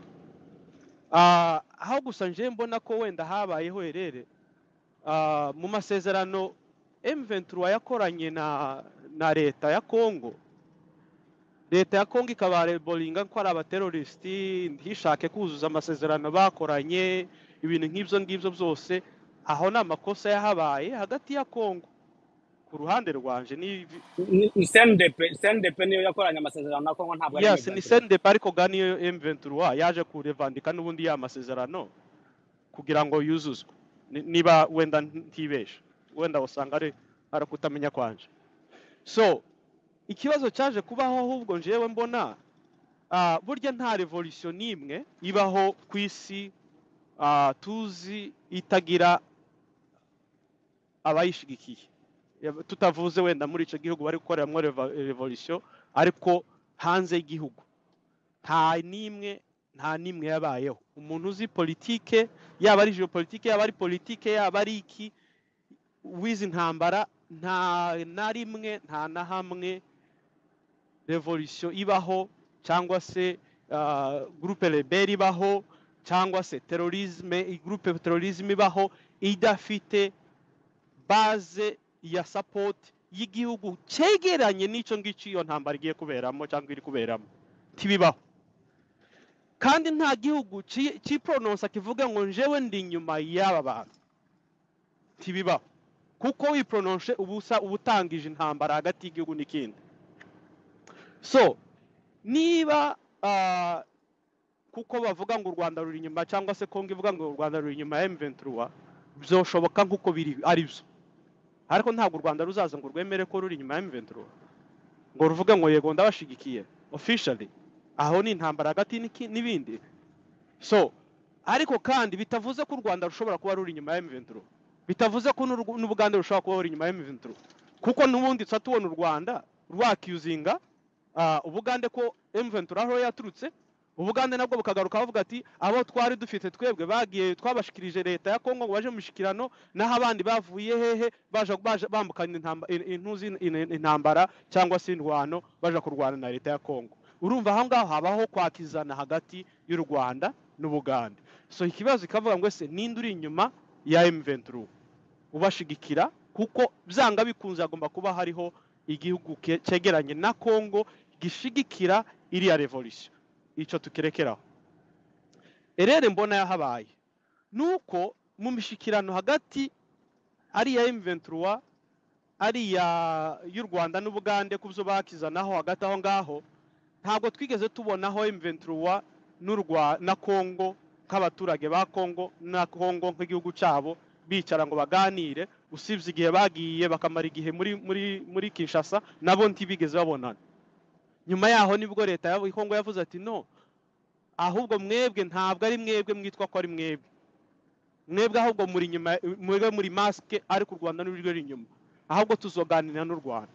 Aho gusa nje mbona ko wenda habayeho erere mu masezerano M23 yakoranye na leta ya Kongo, leta ya Kongo ikabarebolinga ko ari abateroristi, ntishake kuzuza amasezerano bakoranye, ibintu nk'ibyo ngibyo byose. Aho ni amakosa yahabaye hagati ya Kongo ku ruhande rwanje ni Ni CNDP niyo yakoranye amasezerano na Kongo, ntabwo ari yes, ni M23. CNDP, ariko ga niyo M23 yaje kurevandika n'ubundi ya masezerano kugira ngo yuzuzwe. Niba wenda ntibesha, wenda usanga ari kutamenya kwanje. So ikibazo cyaje kubaho ahubwo njyewe mbona burya nta revolution n'imwe ibaho ku isi tuzi itagira abayishigikiye. Tutavuze wenda muri icyo gihugu bari gukoreramo revolution, ariko hanze y'igihugu nta n'imwe yabayeho. Umuntu uzi politike, yaba ari geopolitike, yaba ari politike, yaba ari iki, wize intambara, nta na rimwe nta na hamwe revolution ibaho, cyangwa se groupe rebelle ibaho, cyangwa se terrorisme, groupe terrorisme ibaho idafite base ya support y'igihugu cyegeranye n'icyo ngicyo iyo ntambara igiye kuberamo cyangwa iri kuberamo. Ntibibaho. Kandi nta gihugu ciprononsa kivuga ngo njewe ndi inyuma y'aba bantu. Ntibibaho. Kuko wiprononse ubusa ubutangije intambara hagati y'igihugu n'ikindi. So niba kuko bavuga ngo u Rwanda ruri inyuma, cyangwa se Kongo ivuga ngo u Rwanda ruri inyuma ya M23, byoshoboka nkuko biri ari byo. Ariko ntabwo u Rwanda ruzaza ngo rwemere ko ruri inyuma ya M23, ngo ruvuge ngo yego ndabashigikiye officially. Aho ni intambara hagati n'ibindi. So ariko kandi bitavuze ko u Rwanda rushobora kuba ruri inyuma ya M23, bitavuze ko n'Ubugande rushobora kuba ruri inyuma ya M23, kuko n'ubundi tuba tubona u Rwanda rwakiuzinga Ubugande ko M23 aho yaturutse, Ubugande nabwo bukagaruka bavuga ati abo twari dufite twebwe bagiye twabashikirije leta ya Kongo ngo baje mu mishikirano, naho abandi bavuye hehe baje bambukana intambara cyangwa se indwano baje kurwana na leta ya Kongo. Urumva aho ngaho habaho kwakizana hagati y'u Rwanda n'Ubugande. So ikibazo ikavuga ngo ese ninde uri inyuma ya M23 ubashigikira, kuko byanga bikunze agomba kuba hariho igihugu cyegeranye na Kongo gishigikira iriya revolution. Icyo tukirekeraho. Erere mbona yahabaye nuko mu mishikirano hagati ari ya M23 ari ya y'u Rwanda n'Ubugande kubyo bakizanaho hagati aho ngaho, ntabwo twigeze tubonaho M23 na Kongo nk'abaturage ba Kongo na Kongo nk'igihugu cyabo bicara ngo baganire, usibye igihe bagiye bakamara igihe muri Kinshasa, nabo ntibigeze babonana. Nyuma yaho nibwo leta ya Kongo yavuze ati no, ahubwo mwebwe ntabwo ari mwebwe mwitwa ko ari mwebwe, mwebwe ahubwo muri inyuma, mwebwe muri maske, ariko u Rwanda n'urwo ruri inyuma, ahubwo tuzoganira n'u Rwanda.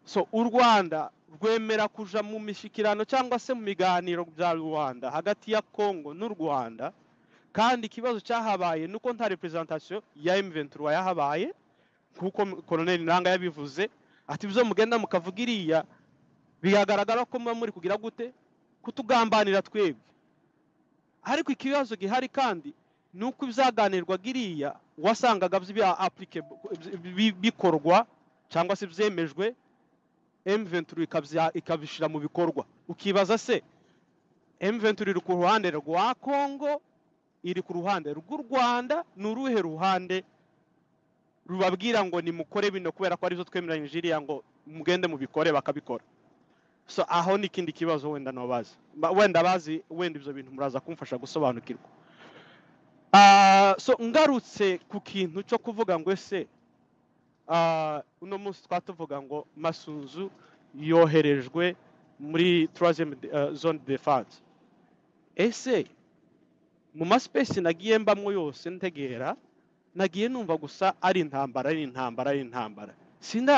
So u Rwanda rwemera kuja mu mishikirano cyangwa se mu biganiro bya Rwanda hagati ya Kongo n'u Rwanda, kandi ikibazo cyahabaye nuko nta representation ya M23 yahabaye, kuko Colonel Nanga yabivuze ati bizo mugenda mukavuga iriya bigaragara ko muba muri kugira gute kutugambanira twebwe. Ariko ikibazo gihari kandi nuko ibyaganirwa giriya wasangaga bya applicable bikorwa cyangwa se byemejwe, M23 ikabishira mu bikorwa. Ukibaza se M23 iri ku ruhande rwa Kongo, iri ku ruhande rw'u Rwanda, ni uruhe ruhande rubabwira ngo nimukore bino kubera ko arizo twemeranyije iriya ngo mugende mubikore, bakabikora? So aho ni ikindi kibazo wenda nobazi, wenda bazi wenda ibyo bintu muraza kumfasha gusobanukirwa. So ngarutse ku kintu cyo kuvuga ngo ese uno munsi twatuvuga ngo Masunzu yoherejwe muri troisième zone de défense. Ese mu ma space nagiye mbamwo yose ntegera, nagiye numva gusa ari intambara, ari intambara, ari intambara.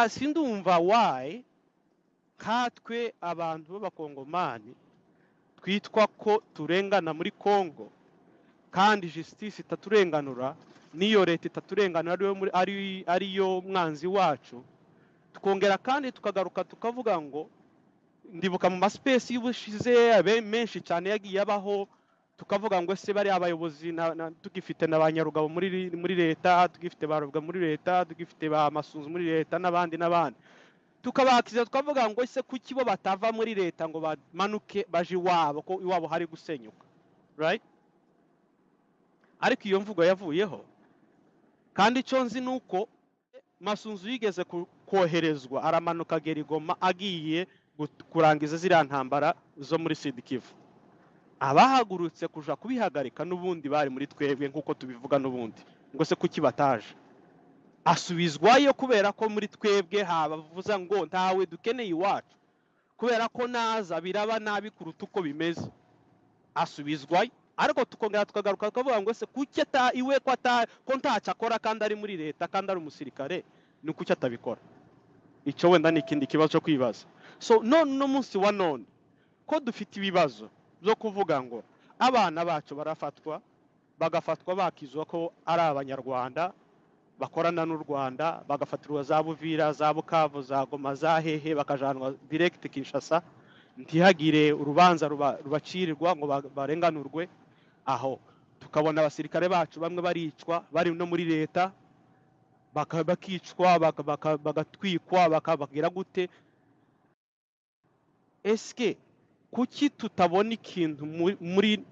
Sindumva why nkatwe abantu b'abakongomani twitwa ko turengana muri Congo, kandi justice itaturenganura, n'iyo leta itaturenganura, ariyo ariyo mwanzi wacu. Tukongera kandi tukagaruka tukavuga ngo, ndibuka mu ma space y'ubushize abe menshi cyane yagiye abaho, tukavuga ngo ese bariya abayobozi tugifite na ba Nyarugabo muri leta, tugifite ba Rubwa muri leta, tugifite ba Masunzu muri leta, n'abandi n'abandi, tukabakiza tukavuga ngo ese kuki bo batava muri leta ngo bamanuke baje iwabo, ko iwabo hari gusenyuka, right? Ariko iyo mvugo yavuyeho. Kandi icyo nzi ni uko Masunzu yigeze koherezwa, aramanuka agera i Goma agiye kurangiza ziriya ntambara zo muri Sud Kivu. Abahagurutse kuja kubihagarika n'ubundi bari muri twebwe, nk'uko tubivuga n'ubundi, ngo se kuki bataje? Asubizwayo kubera ko muri twebwe habavuza ngo ntawe dukeneye iwacu, kubera ko naza biraba nabi kuruta uko bimeze, asubizwayo. Ariko tukongera tukagaruka tukavuga ngo se kuki iwe ko ntacyo akora kandi ari muri leta kandi ari umusirikare, ni kuki atabikora? Icyo wenda ni ikindi kibazo cyo kwibaza. So none uno munsi wa none ko dufite ibibazo byo kuvuga ngo abana bacu barafatwa, bagafatwa bakizwa ko ari abanyarwanda bakorana n'u Rwanda, bagafatirwa za Buvira, za Bukavu, za Goma, za hehe, bakajanwa direct Kinshasa, ntihagire urubanza rubacirirwa ngo barenganurwe. Aho tukabona abasirikare bacu bamwe baricwa bari no muri leta, bakicwa, bagatwikwa, bakabagira gute? Eske kuki tutabona ikintu muri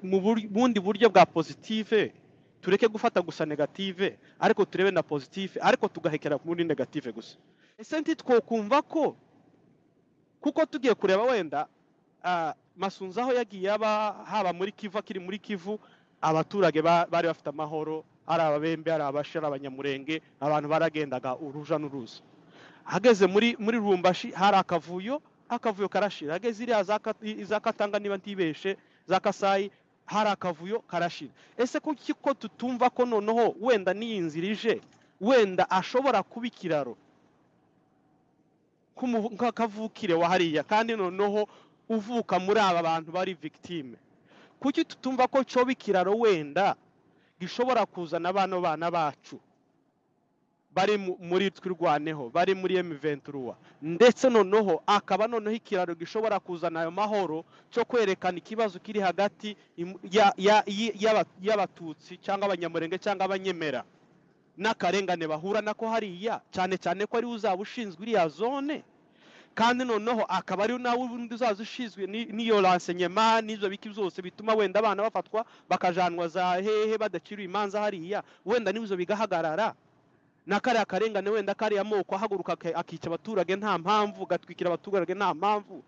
mu bundi buryo bwa positive? Tureke gufata gusa negative, ariko turebe na positive, ariko tugahekera muri negative gusa. Ese ntitwokumva ko kuko tugiye kureba wenda Masunzu aho yagiye aba, haba muri Kivu akiri muri Kivu, abaturage bari bafite amahoro, ari ababembe, ari abashara, abanyamurenge, abantu baragendaga uruja n'uruza. Hageze muri Lubumbashi hari akavuyo, akavuyo karashira. Hageze iriya za Katanga, niba ntibeshe, za Kasayi, hari akavuyo karashira. Ese kuki ko tutumva ko noneho wenda n'iyi nzira ije wenda ashobora kuba ikiraro nk'akavukire wa hariya, kandi noneho uvuka muri aba bantu bari victime? Kuki tutumva ko cyoba ikiraro wenda gishobora kuzana bano bana bacu bari muri Twirwaneho, bari muri M23, ndetse noneho akaba noneho ikiraro gishobora kuzana ayo mahoro cyo kwerekana ikibazo kiri hagati y'abatutsi cyangwa abanyamurenge cyangwa abanyemera n'akarengane bahura nako hariya, cyane cyane ko ari uzaba ushinzwe iriya zone, kandi noneho akaba ari nawe ubundi uzaza ushinzwe n'iyo renseignement n'ibyo biki byose bituma wenda abana bafatwa bakajanwa za hehe badaciriwe imanza hariya, wenda n'ibyo bigahagarara, na kariya karengane wenda kariya moko ahaguruka akica abaturage nta mpamvu, gatwikira abaturage nta mpamvu,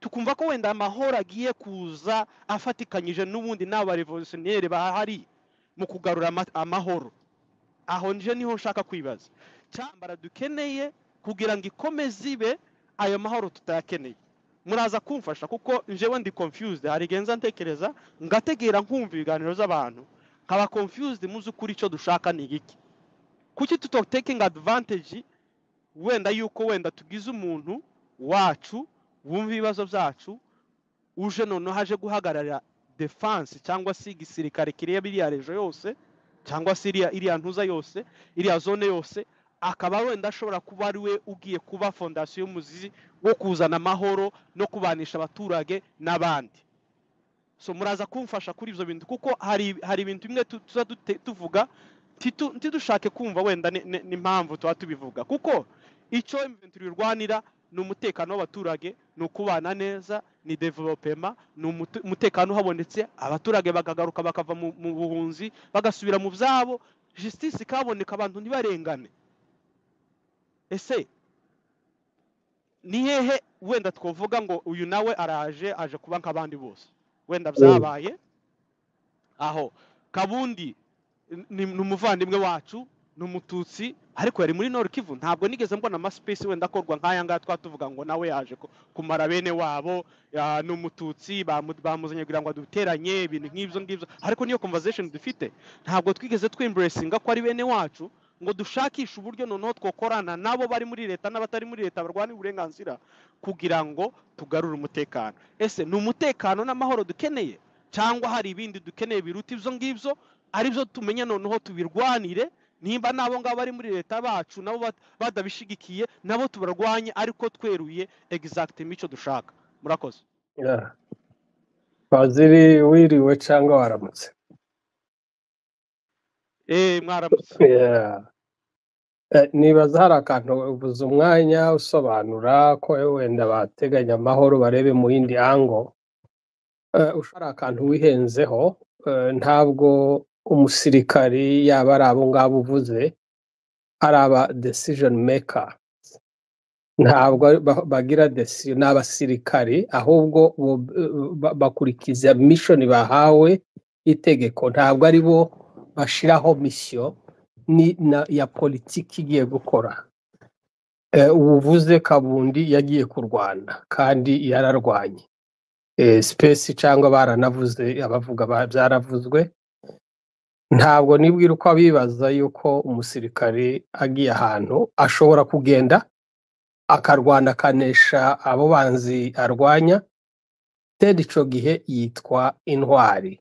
tukumva ko wenda amahoro agiye kuza afatikanyije n'ubundi n'aba revolutionnaire bahari mu kugarura amahoro. Aho nje niho nshaka kwibaza cyambara dukeneye kugira ngo ikomeze ibe ayo mahoro tutayakeneye. Muraza kumfasha kuko njewe ndi confused, hari genza ntekereza ngategera nkumva ibiganiro z'abantu nkaba confused mu z'ukuri icyo dushaka ni iki. Kuki tuto taking advantage wenda yuko wenda tugize umuntu wacu wumva ibibazo byacu, uje noneho aje guhagararira defense cyangwa se igisirikare kiriya biriya rejo yose cyangwa se iriya ntuza yose, iriya zone yose, akaba wenda ashobora kuba ari we ugiye kuba fondasiyo y'umuzizi wo kuzana amahoro no kubanisha abaturage n'abandi. So muraza kumfasha kuri ibyo bintu kuko hari ibintu bimwe tuza tuvuga ntidushake kumva wenda n'impamvu tuba tubivuga, kuko icyo M23 irwanira ni umutekano w'abaturage, ni ukubana neza, ni development, ni umutekano uhabonetse, abaturage bakagaruka bakava mu buhunzi bagasubira mu byabo, justice ikaboneka, abantu ntibarengane. Ese ni hehe wenda twovuga ngo uyu nawe araje aje kuba nk'abandi bose? Wenda byabaye aho. Kabundi ni umuvandimwe wacu, ni umututsi, ariko yari muri Nord Kivu. Ntabwo nigeze mbona amaspace wenda akorwa nk'aya ngaya twatuvuga ngo nawe yaje kumara bene wabo, ni umututsi, bamuzanye kugira ngo aduteranye, ibintu nk'ibyo ngibyo. Ariko niyo conversation dufite, ntabwo twigeze twembracinga ko ari bene wacu ngo dushakishe uburyo noneho twokorana nabo bari muri leta n'abatari muri leta barwanira uburenganzira kugira ngo tugarure umutekano. Ese ni umutekano n'amahoro dukeneye, cyangwa hari ibindi dukeneye biruta ibyo ngibyo, aribyo tumenya noneho tubirwanire? Nimba n'abo ngabo bari muri leta bacu nabo badabishigikiye, nabo tubarwanye, ariko tweruye exact mico dushaka. Murakoze. Yeah. Fazili, wiriwe cyangwa waramutse? Mwaramutse. Yeah. Nibaza hari akantu ubuze umwanya usobanura ko wenda bateganya amahoro barebe mu yindi ango. Hari akantu wihenzeho, ntabwo umusirikari yaba ari abo ngabo uvuze ari aba decision maker, ntabwo bagira decision, ni abasirikari, ahubwo bakurikiza mission bahawe itegeko, ntabwo ari bo bashiraho mission ni na ya politiki igiye gukora. Ubuvuze Kabundi yagiye kurwana kandi yararwanye, space cyangwa baranavuze, abavuga byaravuzwe. Ntabwo nibwira uko abibaza yuko umusirikari agiye ahantu ashobora kugenda akarwana akanesha abo banzi arwanya, then ico gihe yitwa intwari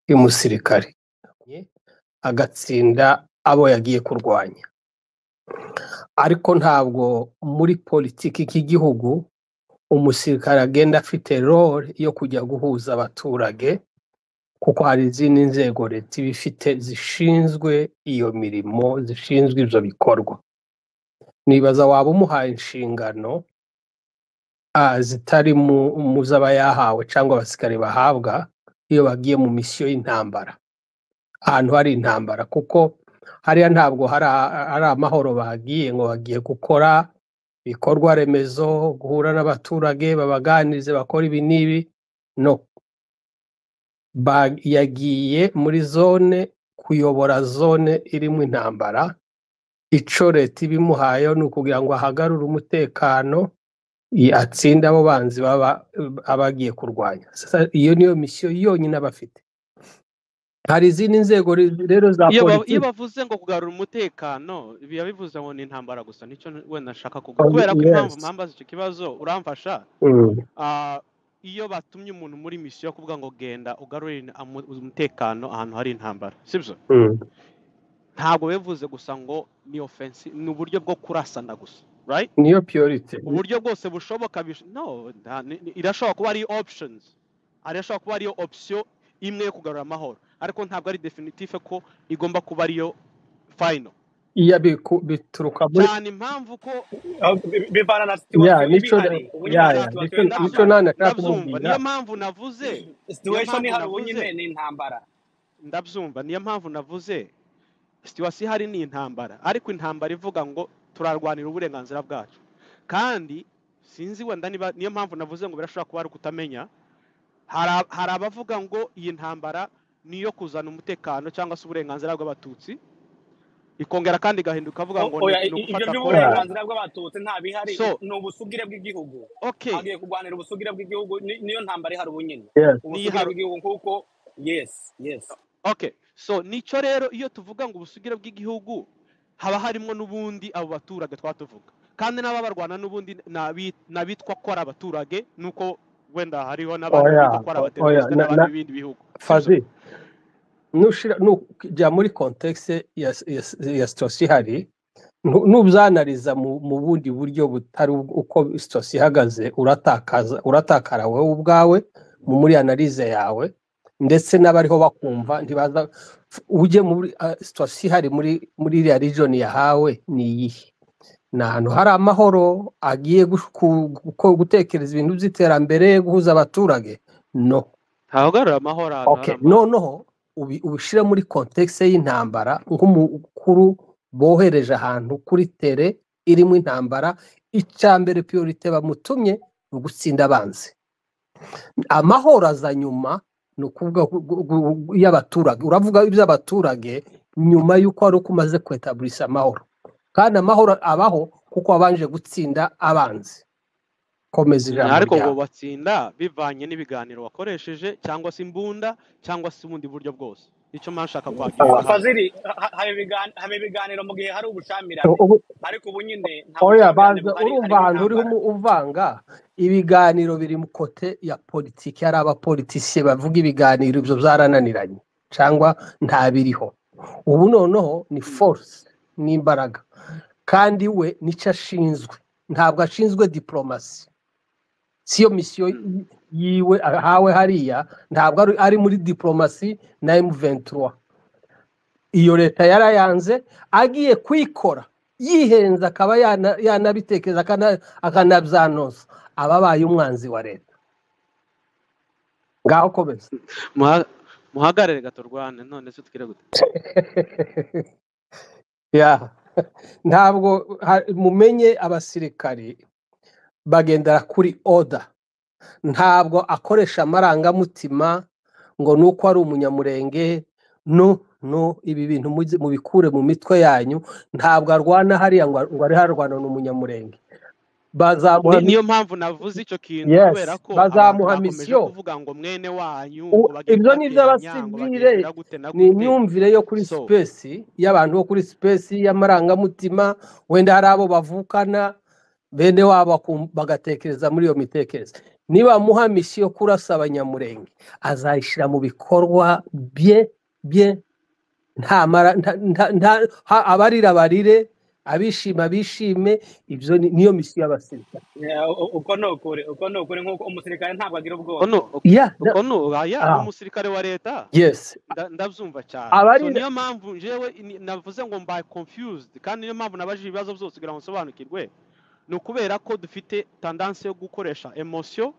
y'umusirikari, agatsinda abo yagiye kurwanya. Ariko ntabwo muri politiki y'igihugu umusirikare agenda afite role yo kujya guhuza abaturage, kuko hari izindi nzego leta iba ifite zishinzwe iyo mirimo, zishinzwe ibyo bikorwa. Nibaza waba umuhaye inshingano zitari mu z'aba yahawe cyangwa abasirikare bahabwa iyo bagiye mu misiyo y'intambara, ahantu hari intambara, kuko hariya ntabwo hari amahoro bagiye ngo bagiye gukora ibikorwa remezo, guhura n'abaturage babaganirize bakora ibi n'ibi. No, yagiye muri zone kuyobora zone irimo intambara. Ico leta ibimuhaye ni ukugira ngo ahagarure umutekano, atsinde abo banzi baba abagiye kurwanya. Sasa iyo niyo misiyo yonyine aba afite. Hari izindi nzego rero za Iyo politiki. bavuze ngo kugarura umutekano, biba bivuze ngo ni intambara gusa, nicyo wenda nshaka kuvuga. Kubera ko impamvu mpambaza icyo kibazo, uramfasha. Iyo batumye umuntu muri misiyo yo kuvuga ngo genda ugarure umutekano ahantu hari intambara, sibyo? Ntabwo bivuze gusa ngo ni offensive, ni uburyo bwo kurasana gusa, right? Niyo priority. Uburyo bwose bushoboka, no, irashobora kuba ari options, irashobora kuba ariyo option imwe yo kugarura amahoro, ariko ntabwo ari definitive ko igomba kuba ariyo final. Iya, bituruka muri cyane impamvu ko Bivana na ya situation nico ihari ubu nyine, ya hari ya situation nico y'intambara. Nana nashaka Ndabyumva, kumubwira. Niyo mpamvu navuze, niyo Situation mpamvu ihari ubu navuze nyine ni intambara. Ndabyumva, niyo mpamvu navuze situation ihari ni intambara, ariko intambara ivuga ngo turarwanira uburenganzira bwacu. Kandi sinzi wenda niba niyo mpamvu navuze ngo birashobora kuba ari ukutamenya. Hari abavuga ngo iyi ntambara ni iyo kuzana umutekano cyangwa se uburenganzira bw'abatutsi, ikongera kandi igahinduka avuga ngo Oya, ni ibyo ugufata Kongo. by'uburenganzira bw'abatutsi nta bihari, So ni ubusugire bw'igihugu. Okay. Hagiye kurwanira ubusugire bw'igihugu, niyo ntambara ihari ubu nyine. Yes. Niyo Ubusugire ihari. bw'igihugu, kuko yes. Okay, so nicyo rero, iyo tuvuga ngo ubusugire bw'igihugu, haba harimo n'ubundi abo baturage twatuvuga, kandi n'ababarwana n'ubundi n'abitwa ko ari abaturage, nuko wenda hariho n'abandi Oya, bitwa ko ari oya, abateroriste na, n'abandi na b'ibindi bihugu, sibyo? Fazi, nushira nujya muri context ya situation ihari, nubyanariza mu bundi buryo butari uko situation ihagaze, uratakaza, uratakara wowe ubwawe muri analyse yawe, ndetse n'abariho bakumva ntibaza. Ujye muri situation ihari muri iriya region yahawe ni iyihe? Ni ahantu hari amahoro agiye gutekereza ibintu by'iterambere, guhuza abaturage? No. Ntagarura amahoro ahantu hari Okay, amahoro. Noneho ubishire muri context y'intambara, nk'umukuru bohereje ahantu kuri terrain irimo intambara, icya mbere priorité bamutumye ni ugutsinda abanzi. Amahoro aza nyuma. Ni ukuvuga y'abaturage, uravuga iby'abaturage nyuma y'uko wari umaze kwetaburisa amahoro, kandi amahoro abaho kuko wabanje gutsinda abanzi. Komeza ijambo Ariko ngo ryawe. batsinda bivanye n'ibiganiro wakoresheje, cyangwa se imbunda, cyangwa se ubundi buryo bwose. Icyo mpamvu nshaka kwakira hano. Fazili, haba ibiganiro mu gihe hari ubushyamirane, ariko ubu nyine nta Oya, bushyamirane banza buhari, urumva harimo ahantu urimo intambara. uvanga ibiganiro biri mu kote ya politiki. Hari abapolitisiye bavuga ibiganiro, ibyo byarananiranye cyangwa ntabiriho. Ubu noneho ni force n'imbaraga, kandi we nicyo ashinzwe, ntabwo ashinzwe diplomasi, siyo misiyo yiwe ahawe hariya, ntabwo ari muri diplomasi na M23. Iyo leta yarayanze, agiye kuyikora yihenze, akaba yanabitekereza akanabyanoza, aba abaye umwanzi wa leta. Ngaho komeza. Muhagarare gato rwane, none se twire gute? Ya, ntabwo mumenye abasirikari bagendera kuri order, ntabwo akoresha amarangamutima ngo nuko ari umunyamurenge. No, no, ibi bintu mubikure mu mitwe yanyu. Ntabwo arwana hariya ngo ari harwana n'umunyamurenge. Bazamuha Niyo mpamvu navuze icyo kintu, yes, kubera ko abantu bazamuha bakomeje misiyo. kuvuga ngo mwene wanyu, ngo bagiye Ibyo ni kubateranya, ngo bagiye iby'abasivile, kugira gute na ni gute. imyumvire yo kuri So space y'abantu bo kuri space y'amarangamutima, wenda hari abo bavukana bene wabo bagatekereza muri iyo mitekerereze. Niba muha misiyo kurasa abanyamurenge, azayishyira mu bikorwa bye bye, nta mara nta abarira barire, abishima bishime. Ibyo niyo misiyo y'abasirikare. Yeah, uko ni ukuri, uko ni ukuri, nk'uko umusirikare ntabwo agira uko ni ubwoko. Yeah, uko ni aya ni umusirikare wa leta. Yes. Ndabyumva cyane. So Abarira niyo mpamvu njyewe navuze ngo mbaye confused, kandi niyo mpamvu nabajije ibibazo byose kugira ngo nsobanukirwe. Ni ukubera ko dufite tendance yo gukoresha emotion,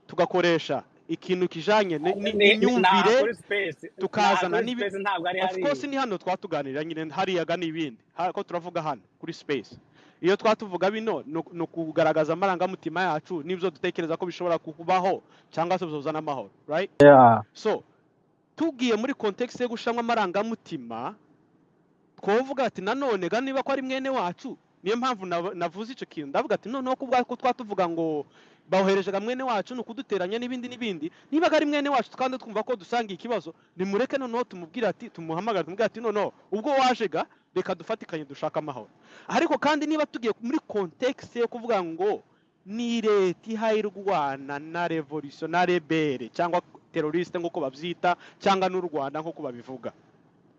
tugakoresha ikintu kijanye n'imyumvire, Kuri space, naha tukazana kuri n'ibi. space ntabwo ari Of course hariya. ni hano twatuganirira nyine, hariya n'ibindi ko turavuga hano kuri space. Iyo twatuvuga bino ni ukugaragaza amarangamutima yacu n'ibyo dutekereza ko bishobora kubaho cyangwa se bizozana amahoro, right? Yeah. So tugiye muri context yo gushamwa amarangamutima, twovuga ati nanone ga niba ko ari mwene wacu. Niyo mpamvu navuze icyo kintu, ndavuga ati noneho kubwa ko twatuvuga ngo bohereje mwene wacu ni ukuduteranya n'ibindi n'ibindi, niba ari mwene wacu kandi twumva ko dusangiye ikibazo, nimureke noneho tumubwire ati, tumuhamagare tumubwire ati noneho ubwo waje ga reka dufatikanye dushaka amahoro. Ariko kandi niba tugiye muri context yo kuvuga ngo ni leta ihaye irwana na revolution na rebelle cyangwa terroriste nk'uko babyita, cyangwa n'u Rwanda nk'uko babivuga,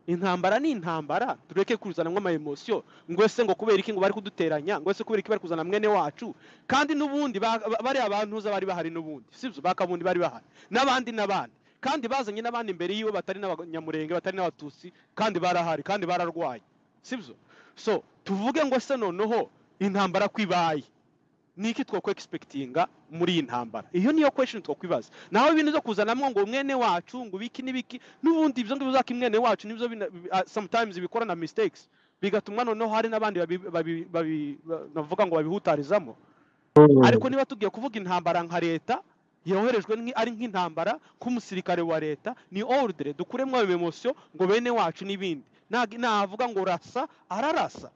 intambara ni intambara, tureke kuzanamo ama emotion ngo ese ngo kubera iki ngo bari kuduteranya, ngo ese kubera iki bari kuzana mwene wacu, kandi n'ubundi bari abantu bari bahari n'ubundi, sibyo, bakabundi bari bahari n'abandi n'abandi, kandi bazanye n'abandi imbere yiwe batari n'abanyamurenge, batari n'abatutsi, kandi barahari kandi bararwaye, sibyo? So tuvuge ngo se noneho intambara kwibaye niki twakwe expectinga muri iyi ntambara? Iyo niyo question twakwibaza. Naho ibintu byo kuzanamo ngo mwene wacu ngo biki n'ibiki n'ubundi, ibyo ngibyo zaka mwene wacu nibyo sometimes bikora na mistakes, bigatuma noneho hari n'abandi navuga ngo babihutarizamo. Ariko niba tugiye kuvuga intambara nka leta yoherejwe ari nk'intambara k'umusirikare wa leta, ni ordre, dukuremo ayo emotion ngo bene wacu n'ibindi. Navuga ngo rasa ararasa,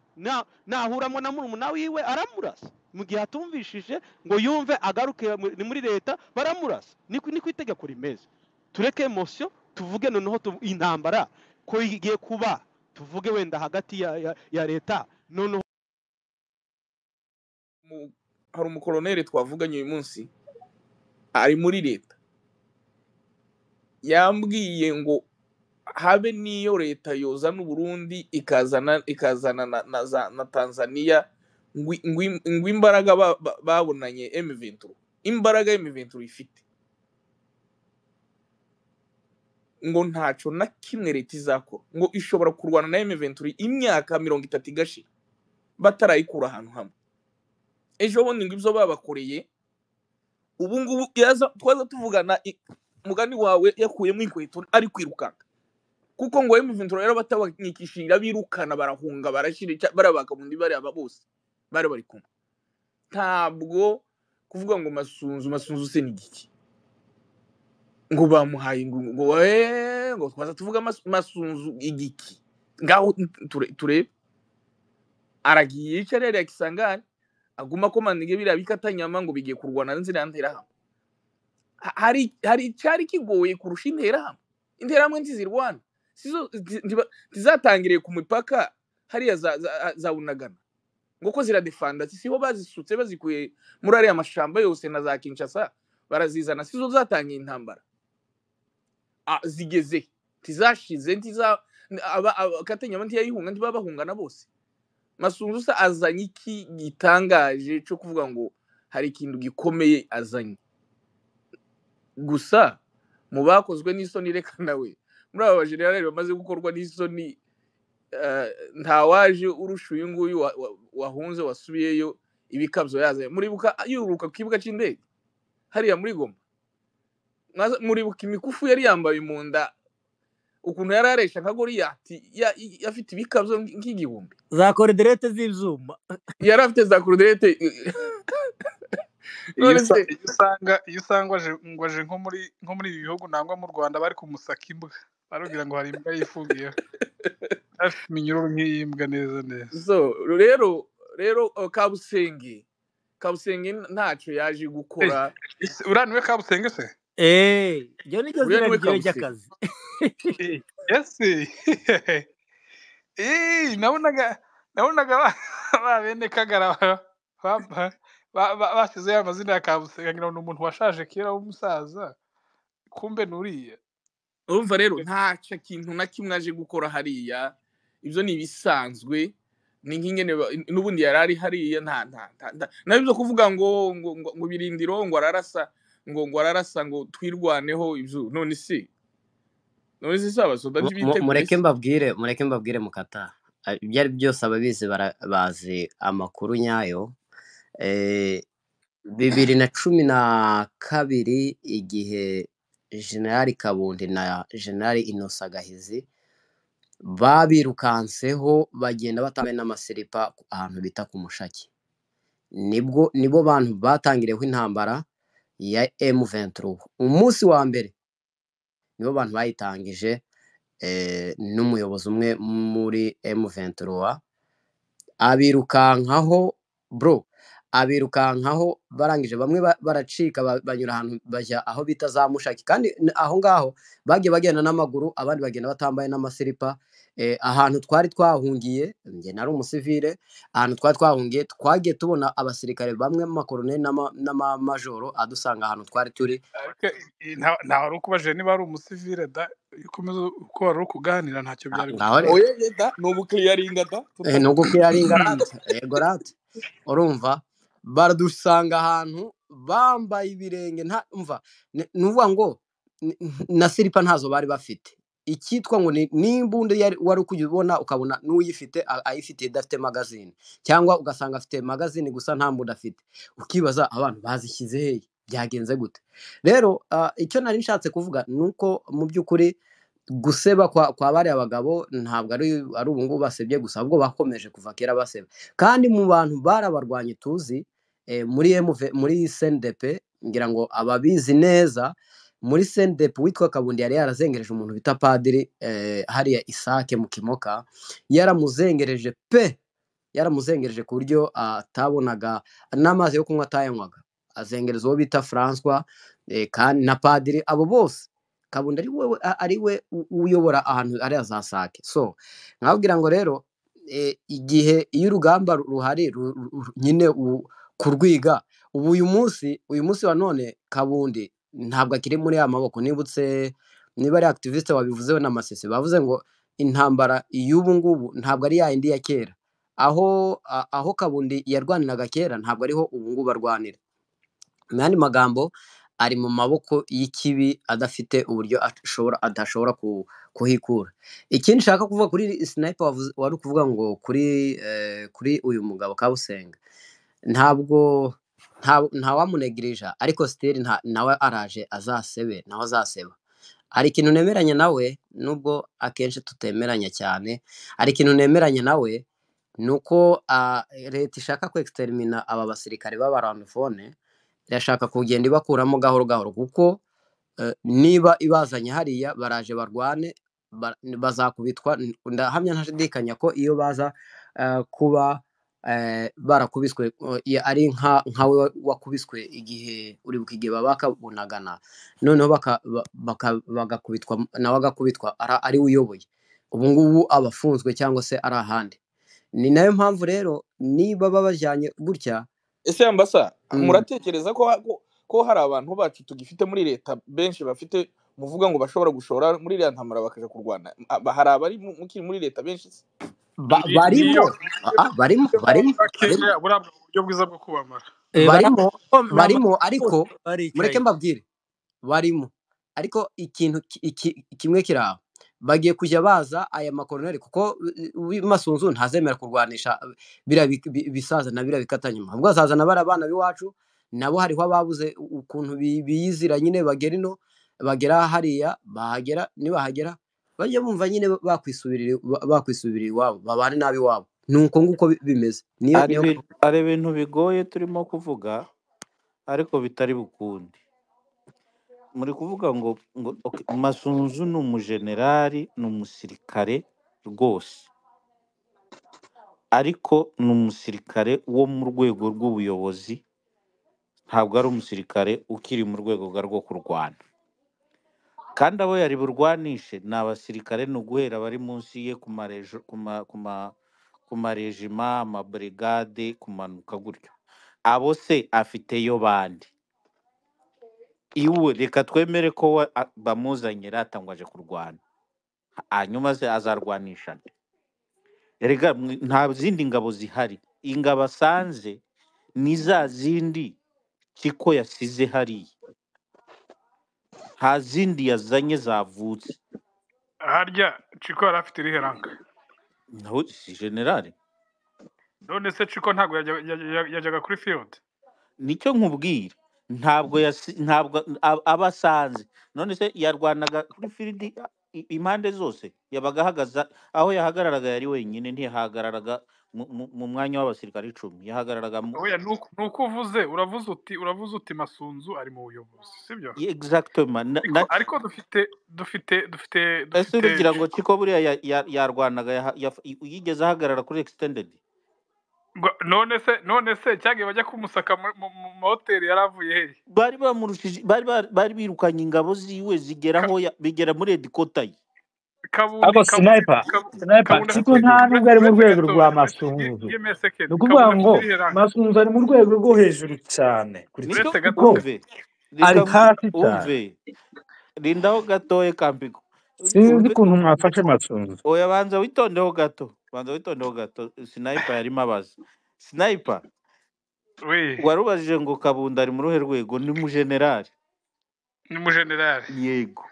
nahuramo na murumuna wiwe aramurasa, mu gihe atumvishije ngo yumve agaruke ni muri leta baramurasa. Niko itegeko rimeze. Tureke emotion, tuvuge noneho intambara ko igiye kuba, tuvuge wenda hagati ya leta noneho. Hari umukoloneli twavuganye uyu munsi ari muri leta, yambwiye ngo habe n'iyo leta yozana Uburundi ikazana na Tanzania, ngo imbaraga babonanye M23, imbaraga M23 ifite, ngo ntaco na kimwe leta izakora, ngo ishobora kurwana na M23 imyaka 30 igashira batarayikura ahantu hamwe. Ejo bundi ngo ibyo babakoreye, ubu ngubu twaza tuvugana mugani wawe yakuyemo inkweto ari kwirukanka, kuko ngo M23 rero batabanyikishira birukana barahunga barashira barabaka bundi bari aba bose bari bari kumwe. Ntabwo kuvuga ngo Masunzu se ni igiki? Ngo bamuhaye ngo twaza tuvuga Masunzu igiki ngaho turebe aragiye yicara yariya Kisangani aguma akomanda biriya bikatanyama ngo bigiye kurwana n'ziriya nterahamwe. Hari icyari kigoye kurusha interahamwe. Interahamwe ntizirwana, sizo ntizatangiriye ku mipaka hariya za Bunagana ngo ko ziradefanda, siho bazisutse bazikuye muri ariya mashamba yose na za Kinshasa barazizana, sizo zatangiye intambara. Zigeze ntizashize, ntiza Katanyama ntiyayihunga, ntibabahungana bose. Masunzu se azanye iki gitangaje cyo kuvuga ngo hari ikintu gikomeye azanye? Gusa mu bakozwe n'isoni, reka nawe muri aba bajenerali bamaze gukorwa n'isoni, ntawaje urusha uyu nguyu wahunze wasubiyeyo ibikabyo yazanye. Muribuka yuruka ku kibuga cy'indege hariya muri Goma, muribuka imikufu yari yambaye mu nda, ukuntu yari aresha nka Goliyati, afite ibikabyo nk'igihumbi, za koruderete z'ibyuma yari afite za koruderete. Iyo None se iyo usanga ngo aje nko muri ibi bihugu nangwa mu Rwanda bari kumusaka imbwa, barubwira ngo hari imbwa yifungiyeho, afite iminyururu nk'iy'imbwa neza neza. So rero Kabusenge ntacyo yaje gukora. Uriya niwe Kabusenge se? Eee, iryo ni ryo Uriya zina niwe ryiwe Kabusenge. ry'akazi. Yes, nabonaga ba bene Kagara bashyizeho amazina ya Kabusenge ngira ngo ni umuntu washaje kera w'umusaza, kumbe nuriya. Urumva rero ntacyo kintu na kimwe aje gukora hariya, ibyo ni ibisanzwe, ni nk'ingene n'ubundi yari ari hariya. Nta nabyo kuvuga ngo birindiro ngo ararasa, ngo ararasa ngo twirwaneho ibyo. None se abasoda ntibiteguye Mureke se? mbabwire, mureke mbabwire mukata. Ibyo ari byose ababizi bazi amakuru nyayo. 2012 igihe Generali Kabundi na Generali Innocent Gahizi babirukanseho bagenda batambaye n'amasiripa ahantu bita ku Mushaki, nibwo nibo bantu batangiriyeho intambara ya M23. Umunsi wa mbere nibo bantu bayitangije, n'umuyobozi umwe muri M23 abirukankaho bro, abirukankaho barangije bamwe baracika banyura ahantu bajya aho bita za Mushaki, kandi aho ngaho bagiye bagenda n'amaguru, abandi bagenda batambaye n'amasiripa. Ahantu twari twahungiye, njye nari umusivile, ahantu twari twahungiye twagiye tubona abasirikare bamwe mu makoroneli n'amamajoro adusanga ahantu twari turi. Ariko nta wari ukubajije niba ari umusivile da, iyo ukomeza uko wari uri kuganira ntacyo byari Ngaho gutwara. rero. Oye da, ni ubukiriyaringa da. Ni ugukiraringa rata, yego rata. Urumva baradusanga ahantu bambaye ibirenge, nta mva ni ukuvuga ngo na siripa ntazo bari bafite, icyitwa ngo ni n'imbunda wari kujya ubona ukabona n'uyifite ayifite idafite magazine, cyangwa ugasanga afite magazine gusa nta mbunda afite, ukibaza abantu bazishyize hehe, byagenze gute. Rero icyo nari nshatse kuvuga ni uko mu by'ukuri guseba kwa bariya bagabo ntabwo ari ubu ngubu basebye gusa, ahubwo bakomeje kuva kera baseba. Kandi mu bantu barabarwanye tuzi, muri MV, muri CNDP, ngira ngo ababizi neza, muri CNDP witwa Kabundi yari yarazengereje umuntu bita padiri, hariya Isake mu Kimoka, yaramuzengereje pe, yaramuzengereje ku buryo atabonaga n'amazi yo kunywa atayanywaga, azengereza uwo bita François, kandi na padiri, abo bose Kabundi ari we uyobora ahantu hariya za Sake. So nkababwira ngo rero, igihe iyo urugamba ruhari nyine kurwiga ubu uyu munsi wa none Kabundi ntabwo akiri muri ya maboko. Nibutse niba ari activiste wabivuzeho na Masese, bavuze ngo intambara y'ubu ngubu ntabwo ari ya yindi ya kera, aho Kabundi yarwaniraga kera ntabwo ariho ubu ngubu arwanira. Mu yandi magambo, ari mu maboko y'ikibi adafite uburyo adashobora kuhikura. Ikindi nshaka kuvuga kuri sniper wari kuvuga ngo kuri uyu mugabo Kabusenga, ntabwo ntawamunegirija, ariko still nawe araje azasebe, nawe azaseba. Hari ikintu nemeranya nawe, nubwo akenshi tutemeranya cyane, hari ikintu nemeranya nawe ni uko leta ishaka kwextermina aba basirikare b'abarwandofone, irashaka kugenda ibakuramo gahoro gahoro kuko Niba ibazanye hariya baraje barwane, bazakubitwa. Ndahamya ntashidikanya ko iyo baza kuba barakubiswe, ari nkawe wakubiswe igihe uribuka igihe babakabunagana, noneho bagakubitwa nawe agakubitwa ari we uyoboye, ubu ngubu aba afunzwe cyangwa se ari ahandi. Ni nayo mpamvu rero niba babajyanye gutya. Ese ambasa, muratekereza ko hari abantu bacu tugifite muri leta benshi bafite muvuga ngo bashobora gushora muri iriya ntambara bakaja kurwana? Hari abari mukiri muri leta benshi se? Barimo. Niyo Barimo, niyo barimo, barimo. bakeya, buriya buryo bwiza bwo kubamara. Barimo, barimo, bose ariko mureke baricaye. mbabwire, barimo, ariko ikintu kimwe kiri aho, bagiye kujya baza aya makoroneri, kuko Masunzu ntazemera kurwanisha biriya bisaza na biriya bikata nyuma, ahubwo azazana bariya bana b'iwacu, nabo hariho ababuze ukuntu biyizira nyine, bagera ino, bagera hariya, bahagera nibahagera bajye bumva nyine bakwisubirira iwabo, babane nabi iwabo. Ni uko nguko bimeze. Niyo Hari niyo hari ibintu bigoye turimo kuvuga ariko bitari bukunde. Muri kuvuga ngo okay, Masunzu ni umujenerali, ni umusirikare rwose, ariko ni umusirikare wo mu rwego rw'ubuyobozi, ntabwo ari umusirikare ukiri mu rwego rwo kurwana. Kandi abo yari burwanishe ni abasirikare, ni uguhera bari munsi ye ku marejo, ku marejima, amabrigade, kumanuka gutyo. Abo se afiteyo bande? Iwe reka twemere ko bamuzanye rata ngo aje kurwana, hanyuma se azarwanisha nde? Erega nta zindi ngabo zihari, ingabo asanze ni za zindi Chiko yasize hariya, nta zindi yazanye zavutse. Harya Chiko yari afite irihe ranka? Nawe si generale. None se Chiko ntabwo yajyaga kuri field? Nicyo nkubwira, ntabwo ntabwo aba asanze. None se yarwanaga kuri field impande zose, yabaga ahagaze aho yahagararaga yari wenyine, ntiyahagararaga mu mwanya w'abasirikare 10, yahagararaga mu Oya, nuko uvuze, uravuze uti Masunzu ari mu buyobozi, sibyo? Exactement. Ariko dufite dufite dufite Ese dufite urugira ngo Chiko. Chiko buriya yarwanaga, yigeze ahagarara kuri extended? None se cyagiye bajya kumusaka mu mahoteli yaravuye hehe? Bari bamurushije, bari birukanye ingabo ziwe zigera aho bigera muri headquarter ye. Kabundi Ariko Kabundi sniper sniper Kabundi Chiko afite nta nubwo ari mu uretse rwego gato, rwa uretse Masunzu, give me a ni second. ukuvuga Kabundi ngo afite irihe ranka? Masunzu ari mu rwego rwo hejuru cyane kuri Nicyo Chiko, Uretse gato. kuko umve, reka ari hasi cyane. umve, rindaho gatoye Kampiko. Sinzi Umve, ukuntu mwafashe Masunzu. oya, banza witondeho gato, banza witondeho gato. Sniper yarimo abaza. Sniper, Oui, warubajije ngo Kabunda ari mu ruhe rwego? Ni mu generali. ni mu generali. Yego.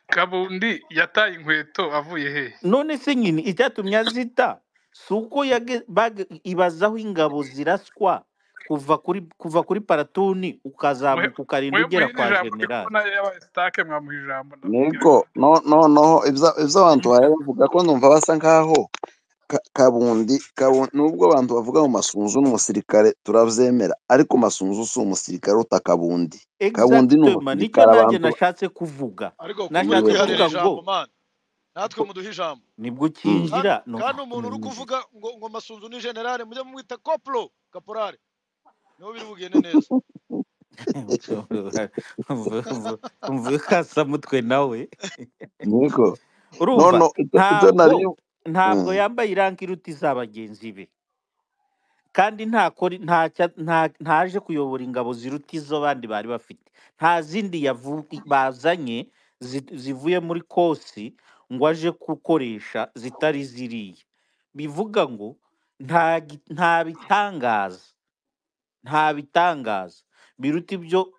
Kabundi yataye inkweto avuye he? None se nyine icyatumye azita si uko ibazaho ingabo ziraswa kuva kuri paratuni ukazamuka ukarinda Mwe ugera muhe kwa ijambo, ndi generali. kubona yabaye sitake, mwamuha ijambo ndamubwira. Niko noneho ibyo abantu bari bavuga ko numva basa nkaho Kabundi nubwo abantu bavuga ngo Masunzu ni umusirikare turabyemera, ariko Masunzu si umusirikare uta Kabundi. Kabundi ni Exactement, nicyo umusirikare nanjye abantu nashatse kuvuga. Ariko kuki Nashatse mutwiharira kuvuga ngo ijambo man, natwe muduhe ijambo. nibwo ukinjira no Kandi umuntu uri kuvuga ngo Masunzu ni generale, mujye mumwita koplo kaporale, niho biri bugende neza. Mvuye kasamutwe nawe. Niko Urumva no ibyo nari ntabwo yambaye irangi iruta iza bagenzi be, kandi ntaje kuyobora ingabo ziruta izo bandi bari bafite. Nta zindi bazanye zivuye muri kosi ngo aje gukoresha zitari ziriya. Bivuga ngo nta bitangaza, nta bitangaza biruta ibyo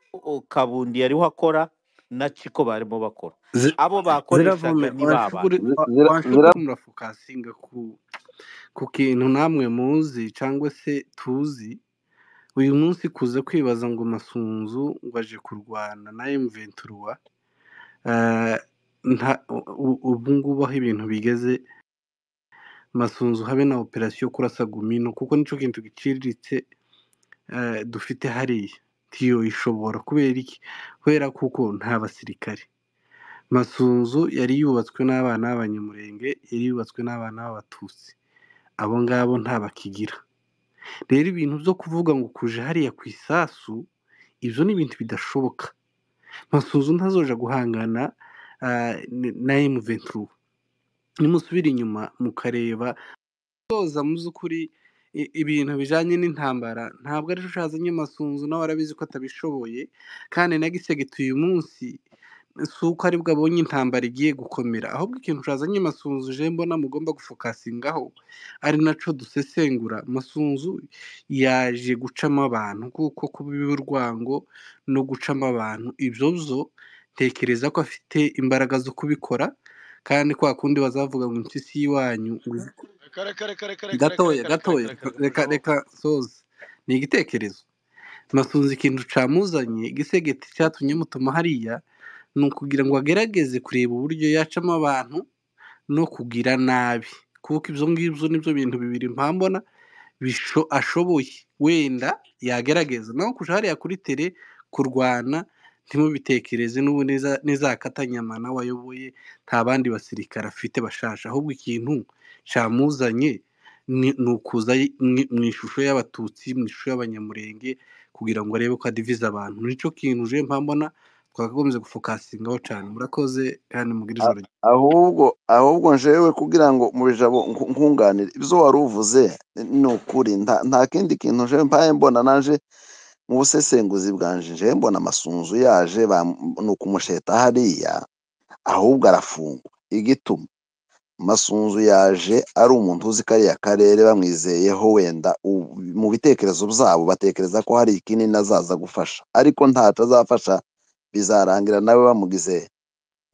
Kabundi yariho akora na Chiko barimo bakora. Abo bakoreshaga Ziravume ni babana. washobora murafokasinga ku kintu namwe muzi cyangwa se tuzi. Uyu munsi kuza kwibaza ngo Masunzu ngo aje kurwana na M23, ubu ngubu aho ibintu bigeze, Masunzu habe na operasiyo kurasa Gumino, kuko nico kintu giciriritse dufite hariya. Ntiyoyishobora kubera iki? Kubera kuko nta basirikare. Masunzu yari yubatswe n'abana b'Abanyamurenge, yari yubatswe n'abana b'Abatutsi, abo ngabo nta bakigira. Rero ibintu byo kuvuga ngo kuja hariya ku isasu, ibyo ni ibintu bidashoboka. Masunzu ntazoja guhangana na M23. Nimusubira inyuma mukareba soza mu by'ukuri ibintu bijanye n'intambara ntabwo ari cyo cazanye Masunzu, nawe arabizi ko atabishoboye. Kandi na Gisegeti uyu munsi si uko aribwo abonye intambara igiye gukomera, ahubwo ikintu cazanye Masunzu je mbona mugomba gufokasingaho ari naco dusesengura. Masunzu yaje gucamo abantu, kuko kubiba urwango no gucamo abantu ibyo byo ntekereza ko afite imbaraga zo kubikora. Kandi kwa kundi bazavuga ngo impyisi y'iwanyu ngo Reka reka reka reka reka reka gatoya reka reka gatoya, reka reka reka reka reka soza ni igitekerezo. Masunzu ikintu camuzanye Gisegeti cyatumye mutuma hariya ni ukugira ngo agerageze kureba uburyo yacamo abantu no kugira nabi, kuko ibyo ngibyo nibyo bintu bibiri mpambona ashoboye wenda yagerageza. Naho kuja hariya kuri tere kurwana ntimubitekereze, n'ubu nizakatanyama nawe ayoboye nta bandi basirikare afite bashasha. Ahubwo ikintu camuzanye ni ukuza mu ishusho y'Abatutsi, mu ishusho y'Abanyamurenge, kugira ngo arebe ko adiviza abantu. Nicyo kintu je mpambona twakagombye gufokasingaho cane. Murakoze kandi mugire ijoro ryiza. Ahubwo njewe kugira ngo mu bijabo nkunganire ibyo wari uvuze ni ukuri, nta kindi kintu njewe mpaye mbona naje mu busesenguzi bwanje, njewe mbona Amasunzu yaje ni ukumusheta hariya, ahubwo arafungwa. Igituma Masunzu yaje ari umuntu uzi kariya karere, bamwizeyeho wenda mu bitekerezo byabo batekereza ko hari ikinini azaza gufasha, ariko ntaco azafasha, bizarangira nawe bamugize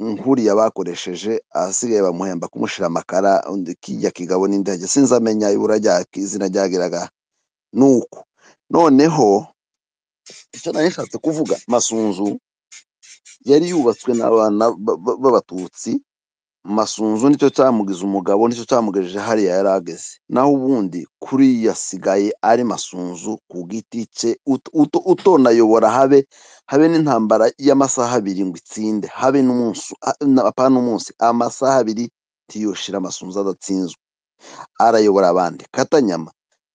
nkuriya bakoresheje, ahasigaye bamuhemba kumushira amakara, undi kijya kigabo n'indege sinzamenya ibura rya izina ryagiraga nuko. Noneho icyo nari nshatse kuvuga, Masunzu yari yubatswe n'abana b'Abatutsi. Masunzu nicyo cyamugize umugabo, nicyo cyamugejeje hariya yari ageze. Naho ubundi kuriya asigaye ari Masunzu ku giti cye, utonayobora habe n'intambara y'amasaha abiri ngo itsinde, habe n'umunsi, apana umunsi, amasaha abiri tiyoshira Masunzu adatsinzwe, arayobora abandi. Katanyama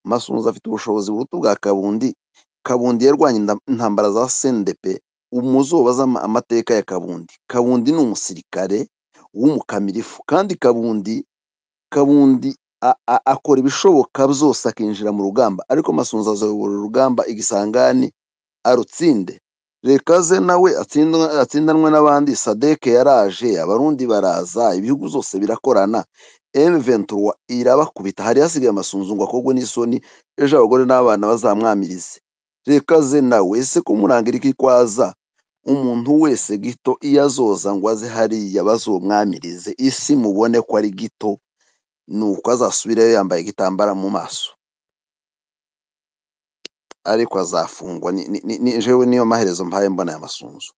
Masunzu afite ubushobozi buruta ubwa Kabundi. Kabundi yarwanye intambara za CNDP, umuzobaza amateka ya Kabundi. Kabundi ni umusirikare w'umukamirifu, kandi Kabundi akora ibishoboka byose akinjira mu rugamba, ariko Masunzu azayobora urugamba igisangani arutsinde. Reka ze nawe atsindanwe n'abandi. Sadeke yaraje, Abarundi baraza, ibihugu byose birakorana. M23 irabakubita, hari hasigaye Masunzu ngo akogwe n'isoni, ejo abagore n'abana bazamwamirize. Reka ze nawe, ese kumurangira iki kwaza? Umuntu wese gito iyo azoza ngo aze hariya bazomwamirize, isi mubone ko ari gito, nuko azasubirayo yambaye igitambara mu maso, ariko azafungwa. Jewe niyo maherezo mpaye mbona ya Masunzu.